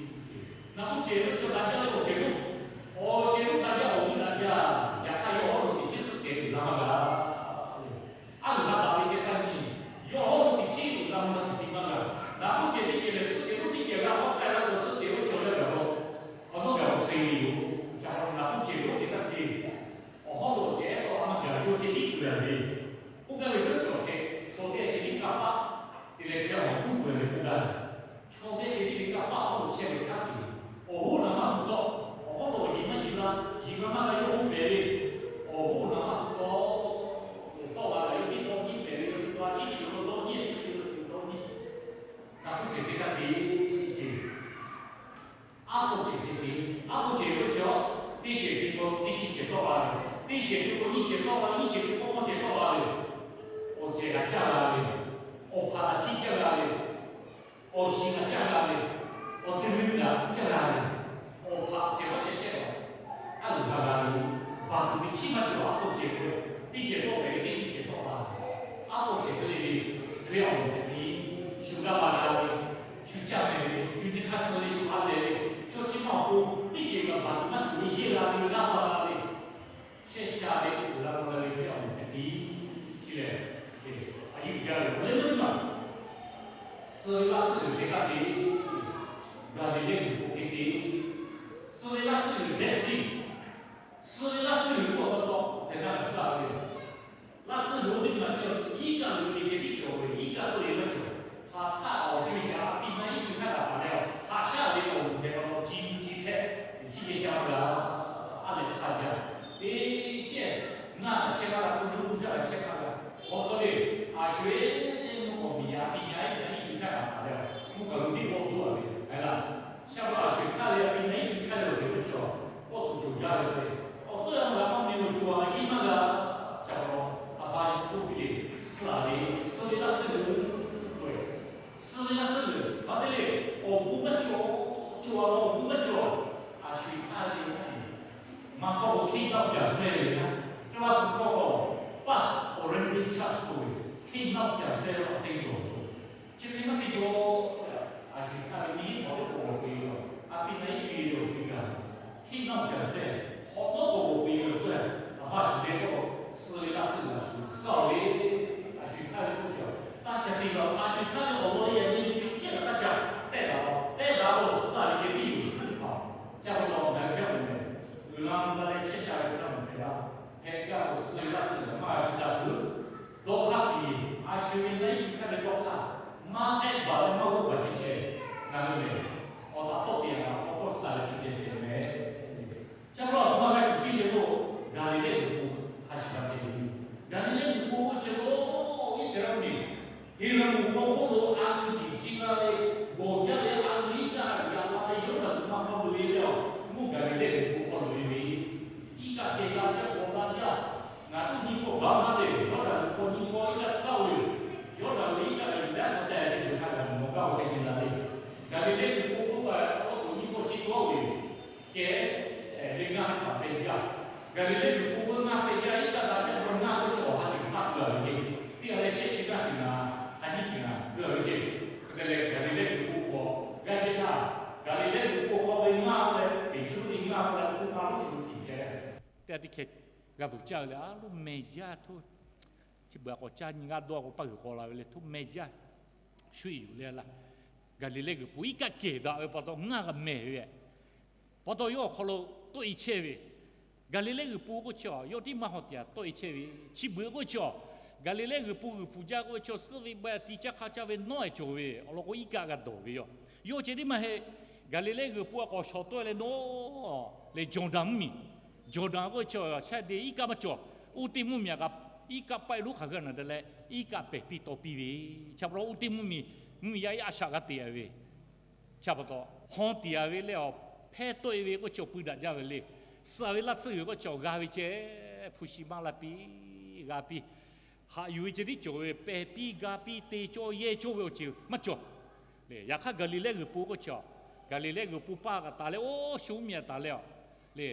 ve, naˬ k'oˆ cehˬ ve chaw daꞈ jaˇ ve awˬ cehˬ lo, awˬ cehˬ lo daꞈ jaˇ, awˬ g'uˇ daꞈ jaˇ, yaꞈ Maˇ g'a yawˇ hui pehˬ ve, awˬ hoˉ naˍ maˇ pu taw, tawˆ la leh yawˇ teˇ tawˇ nyiˇ pehˬ ve, yawˇ teˇ tawˇ a ciˉ chi lo tawˇ nyiˇ, a ciˉ chi lo teˇ tawˇ nyiˇ, naˍ kuˇ cehˬ te hk'a te ce. Aˉ k'oˆ cehˬ te te, aˉ k'oˆ cehˬ k'oˆ chi a, teˇ cehˬ te k'o teˇ chi cehˬ tawˆ la ve, teˇ cehˬ te k'o nyiˇ cehˬ tawˆ la, nyiˇ cehˬ te k'o k'awˇ cehˬ tawˆ la ve, awˬ cehˬ kaꞈ caˇ la ve, awˬ hpaꞈ kaꞈ tiˇ caˇ la ve, awˬ shiˍ kaꞈ caˇ la ve, awˬ te leuˉ kaꞈ caˇ la ve, awˬ hpaꞈ cehˬ maˇ cehˬ chehˇ a, aˉ loˍ hk'a g'a ve, baˬ tuˬ ve chi maˇ cawˬ. Aˉ k'oˆ cehˬ k'o, teˇ cehˬ tawˆ pehꞈ ve teˇ chi cehˬ tawˆ la ve, aˉ k'oˆ cehˬ te le ve, Hkriꞈ yaˇ awˬ moˍ hpehꞈ piˇ, shu g'aˇ ba g'a ve, shu caˇ mehˍ ve, shu teˇ hk'aˇ suh ve, shu ha lehˬ ve, chaw chi maˇ awˬ pon teˇ cehˬ kaꞈ baˬ tuˬ maˇ cawˬ ve, yehˇ la ve, g'aˇ ba g'a ve, chehˇ sha ve, uiˍ la mvuh la ve Hkriꞈ yaˇ awˬ moˍ hpehꞈ piˇ. Chi lehˬ, a yehˇ uiˍ jaˇ ve awˬ leh meuˇ maˬ, suh ve laˇ tsuhˇ g'uiˬ hk'e hk'a te, Gaˍliˍlehˇ g'uiˬ k'o hk'e te, suh ve laˇ tsuhˇ g'uiˬ Dead Sea, suh ve laˇ tsuhˇ g'uiˬ hk'oˆ pa taw tehꞈ na suh ve, laˇ tsuhˇ g'uiˬ oˇ teˇ maˬ cawˬ, iˉ kaˆ lo ve ceh tiˉ cawˬ ve, iˉ kaˆ k'oˆ ve maˇ cawˬ. Hk'aˬ htaˇ awˬ co-e caꞈ a piˇ na iˉ co htaˇ kaꞈ paˍ leh, haꞈ shaˉ ve awˬ moˍ hpehꞈ pa taw, ji mvuh ji hpehꞈ, chi ceh ca g'a, a lehˬ hk'a jaˇ. Teˇ chehˇ, ngaˇ kaꞈ chehˇ maˇ g'a, ku nuˇ ku jaˇ kaꞈ chehˇ maˇ g'a. Awˬ hk'aw le, a sho-eˬ mvuhˇ k'awꞈ miˬ yaꞈ piˇ na iˉ kaˆ iˉ co htaˇ kaꞈ paˍ leh, mvuhˇ kaˬ lo teˇ g'awˇ tuˬ a ve, a laˇ. Shaˉ pa a sho-eˬ htaˇ leh a piˇ na iˉ co htaˇ leh awˬ ceuˬ teˇ cawˬ, kawˆ tuˬ cawˬ jaˇ ve k'o, awˬ tcuhˇ yaˇ maˇ g'a maˇ meh lo cawˬ a yehˇ maˇ g'a. Shaˉ pa a pa k'oˆ piˇ le, suh ve, suh ve laˇ tsuhˇ g'uiˬ k'oˆ ve, suh ve laˇ tsuhˇ g'uiˬ hk'a te le, awˬ bon maˇ cawˬ, cawˬ a awˬ bon maˇ cawˬ. A sho-eˬ htaˇ leh maˇ kawˆ k'o hkiˇ naˆ uˉ caˬ sehˇ ve na, Kaˇlaˇ hpu hkawˇ k'o, First Corinthians chapter k'oˆ ve, hkiˇ naˆ uˉ caˬ sehˇ ve awˬ teˇ cawˬ. Chi hk'e maˇ te cawˬ. A sho-eˬ htaˇ ve nyiˇ hk'awꞈ teˇ k'awꞈ k'oˆ ve yoˬ. A piˇ na iˉ co e ve awˬ co e gaˬ, hkiˇ naˆ uˉ caˬ sehˇ, hk'awꞈ nawˉ k'awꞈ k'oˆ ve yoˬ. Tcuh, a pa shuˍ leh k'o, suh ve laˇ tsuhˇ g'uiˬ a shu suh ve, a shu htaˇ ve k'oˆ cawˬ. Taˇ caˇ te la, a shu htaˇ ve awˬ lawn leh yaꞈ nyi ve chi chehˇ kaꞈ taˇ caˇ tehˆ la, tehˆ la k'o suh ve ceh tiˉ yoˬ. Chi pa taw ngaˬ hui Hkriꞈ yaˇ awˬ moˍ, uiˍ la mvuh la leh chehˇ sha ve Hkriꞈ yaˇ awˬ moˍ hpehꞈ la, hpehꞈ gaˇ k'o suh ve laˇ tsuhˇ g'uiˬ maˇ g'a shu daꞈ tuˬ, dawˇ hk'aˇ piˇ, a shu ve na iˉ co htaˇ ve dawˇ hk'aˇ, maˇ k'ehˆ baˬ leh maˇ g'oˆ baˬ ceh ceh, ngaˬ hui lehˬ, awˬ taˍ tawˆ te a la k'awꞈ k'awꞈ suh ve ceh ceh te meh. Chi pa taw aˬ htoꞈ ma g'a shuˍ piˇ ve k'o, Gaˍliˍlehˇ g'uiˬ k'o hk'a shuˍ g'a te ve. Gaˍliˍlehˇ g'uiˬ k'o k'oˆ chi lo, Iˉsaˍreˍlaˆ mvuhˇmiˬ Heˍlaˍmonˍ hk'aw hk'oˆ lo a loˍ tiꞈ chi g'a ve, gawˬ jaˇ ve a loˍ iˉ kaˆ yaꞈ la ve Yawˇdanˍ g'uiˬ ma hk'aw loꞈ e ve a, mvuhˇ Gaˍliˍlehˇ g'uiˬ k'o hk'aw loꞈ e ve, iˉ kaˆ kehˬ la ve k'awꞈ la jaˇ. Ngaˬ tuˉ nyi k'o baˬ maˇ le, Yawˇdanˍ g'uiˬ k'o nyi k'o iˉ kaˆ shaˉ ve yoˬ. Yawˇdanˍ g'uiˬ iˉ kaˆ ve yuˬ leh hk'a te a ce g'uiˬ hk'a gaˬ mawˬ gaˇ k'o ceh nyi la le. Gaˍliˍlehˇ g'uiˬ k'o k'oˆ a, awˬ tuˬ nyi k'o chi tawˆ ve yoˬ. Kehˬ, le ngaˇ ve paˍ pehˇ jaˇ. Gaˍliˍlehˇ g'uiˬ k'o k'oˆ ngaˇ pehˇ jaˇ, iˉ kaˆ la jaˇ k'o ngaˇ k'oˆ chi awˬ ha ceuˬ maˇ keu a ve ceh. Teˇ g'aˇ leh shehˆ chi ngaˇ ceuˬ na, ha nyiˇ ceuˬ na keu a ve ceh. Hk'e te leh Gaˍliˍlehˇ g'uiˬ k'o k'o, g'a ceh htaˇ, Gaˍliˍlehˇ g'uiˬ k'o k'oˆ ve ngaˇ leh Peˍtruˆ ve ngaˇ k'oˆ leh Toˇmaˇ lo chi lo tiꞈ ceh leh, teˇ g'aˇ teˇ hkeh g'a vuiˬ caˇ leh a loˉ meh jaˇ htoˇ. Chi beuꞈ k'awꞈ caˇ nyi g'a dawˇ k'o paˇ g'uiˬ k'aw la ve leh htoˇ meh jaˇ, shu iˉ yuˬ leh la. Gaˍliˍlehˇ g'uiˬ pon iˉ kaˆ kehˬ daꞈ ve pa taw ngaˇ g'a mehˬ ve, pa taw yawˇ awˬ hk'aw lo tawˆ e chehˇ ve, Gaˍliˍlehˇ g'uiˬ pon k'oˆ chi a yawˇ tiˉ maˇ hawˬ tiꞈ a tawˆ e chehˇ ve, chi beuꞈ k'oˆ chi a, Gaˍliˍlehˇ g'uiˬ pon g'uiˬ pfuhˍ jaˇ k'oˆ ve chi a suhˆ ve ba tiꞈ caˇ hk'a caˇ ve nawˉ e cawˬ ve awˬ lawn k'o iˉ kaˆ g'a dawˬ ve yoˬ. Yawˇ ceh tiˉ maˇ heˆ. Gaˍliˍlehˇ g'uiˬ pon a k'awꞈ shawˍ tawˆ e leh nawˉ leh Jawˬdanˍ mvuhˇmiˬ, Jawˬdanˍ k'oˆ chi a shaˉ de iˉ kaˆ maˇ cawˬ. Oˇ teˇ mvuhˇmiˬ a kaꞈ iˉ kaˆ paˆ e lonˉ hk'aˬ g'euˆ naˬ te leh iˉ kaˆ pehˬ piˇ taw piˇ ve, chi pa taw oˇ teˇ mvuhˇmiˬ, mvuhˇmiˬ yaˇ iˉ a shaꞈ g'a te a ve, chi pa taw hawˇ tiꞈ a ve leh awˬ hpehˇ tawˆ e ve k'oˆ chi awˬ pui daꞈ jaˇ ve le. Suh ve laˇ tsuhˇ g'uiˬ k'oˆ chi awˬ g'a ve ceh hpu shi maˇ la piˇ, g'a piˇ, haꞈ yuˬ ve ceh tiˉ cawˬ ve, pehˬ piˇ ga piˇ te cawˇ yehˇ cawˇ ve awˬ ceuˬ maˇ cawˬ. Yaꞈ hk'aˇ Gaˍliˍlehˇ g'uiˬ pon k'oˆ chi a, Gaˍliˍlehˇ g'uiˬ pon paˇ kaꞈ taˍ leh oˇ shu mvuhˇmiˬ a taˍ leh a le,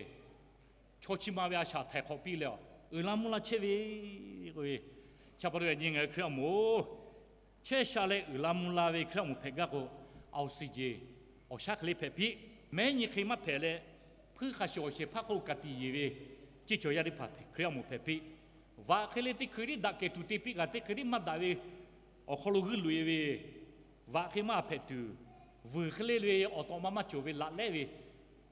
chaw chi ma ve a shaꞈ htaiˍ hk'awꞈ piˇ leh a, uiˍ la mvuh la chehˇ ve k'oˆ ve, chi pa taw yaꞈ nyi ngaˬ hui Hkriꞈ yaˇ awˬ moˍ chehˇ sha leh uiˍ la mvuh la ve Hkriꞈ yaˇ awˬ moˍ hpehꞈ gaˇ k'o, awˬ suhˍ jeˬ awˬ shaˉ hk'e le hpehꞈ piˇ. Mehˉ nyi hk'e maˇ hpehꞈ leh, hpuiˇ hk'a shuˍ awˬ shehˍ hpaˇ hk'oˆ lo ka tiꞈ yeˬ ve, ceˇ cawˬ yaˇ teˇ hpaˍ Hkriꞈ yaˇ awˬ moˍ hpehꞈ piˇ. Vaꞈ hk'e le teˇ hkui tiˉ daꞈ kehˬ tuˬ te piˇ kaꞈ teˇ hkui tiˉ maˇ daꞈ ve awˬ hk'aw lo g'uiˇ loꞈ e ve, vaꞈ hk'e maˇ hpehꞈ tuˬ, vuiˬ hk'e le le awˬ tawꞈ ma maˇ cawˬ ve laꞈ lehˉ ve,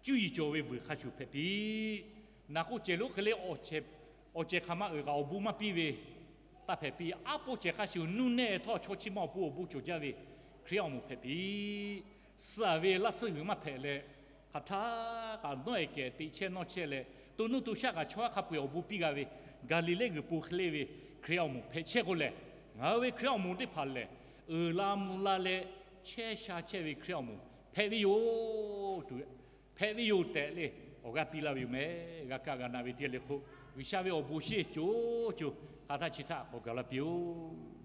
cuˇ yiˍ cawˬ ve vuiˬ hk'a shuˍ hpehꞈ piˇ. Naˬ k'oˆ cehˬ lonˉ hk'e le awˬ cehˬ hk'aˬ ma uiˍ kaꞈ awˬ bon maˇ piˇ ve, taˇ hpehꞈ piˇ. Aˉ poˇ cehˬ hk'a shuˍ nuˇ nehˆ htawˇ chaw chi ma awˬ pon awˬ bon cawˬ jaˇ ve Hkriꞈ yaˇ awˬ moˍ hpehꞈ piˇ. Suh ve laˇ tsuhˇ g'uiˬ maˇ hpehꞈ leh, hk'aˬ htaˇ kaꞈ nawˉ e kehˬ teꞈ chehˇ nawˇ chehˇ leh, to nuˇ to shaˆ kaꞈ chaw haˉ hk'a peu-eˬ awˬ bon piˇ g'a ve, Gaˍliˍlehˇ g'uiˬ po hk'e le ve Hkriꞈ awˬ moˍ hpehꞈ chehˇ k'o lehˬ, ngaˬ hui ve Hkriꞈ awˬ moˍ teˇ hpaˍ lehˬ, uiˍ la mvuh la leh chehˇ sha chehˇ ve Hkriꞈ awˬ moˍ hpehꞈ ve yoˬ tuˬ, hpehꞈ ve yoˬ tehꞈ le awˬ g'aˇ piˇ laˇ ve yoˬ meh. G'a kaˇ g'a na ve teˇ g'aˇ le hk'oˆ, G'uiˬsha ve awˬ bon shinˉ co co hk'aˬ htaˇ chi htaˇ k'awꞈ gaˬ la piˇ-oˆ.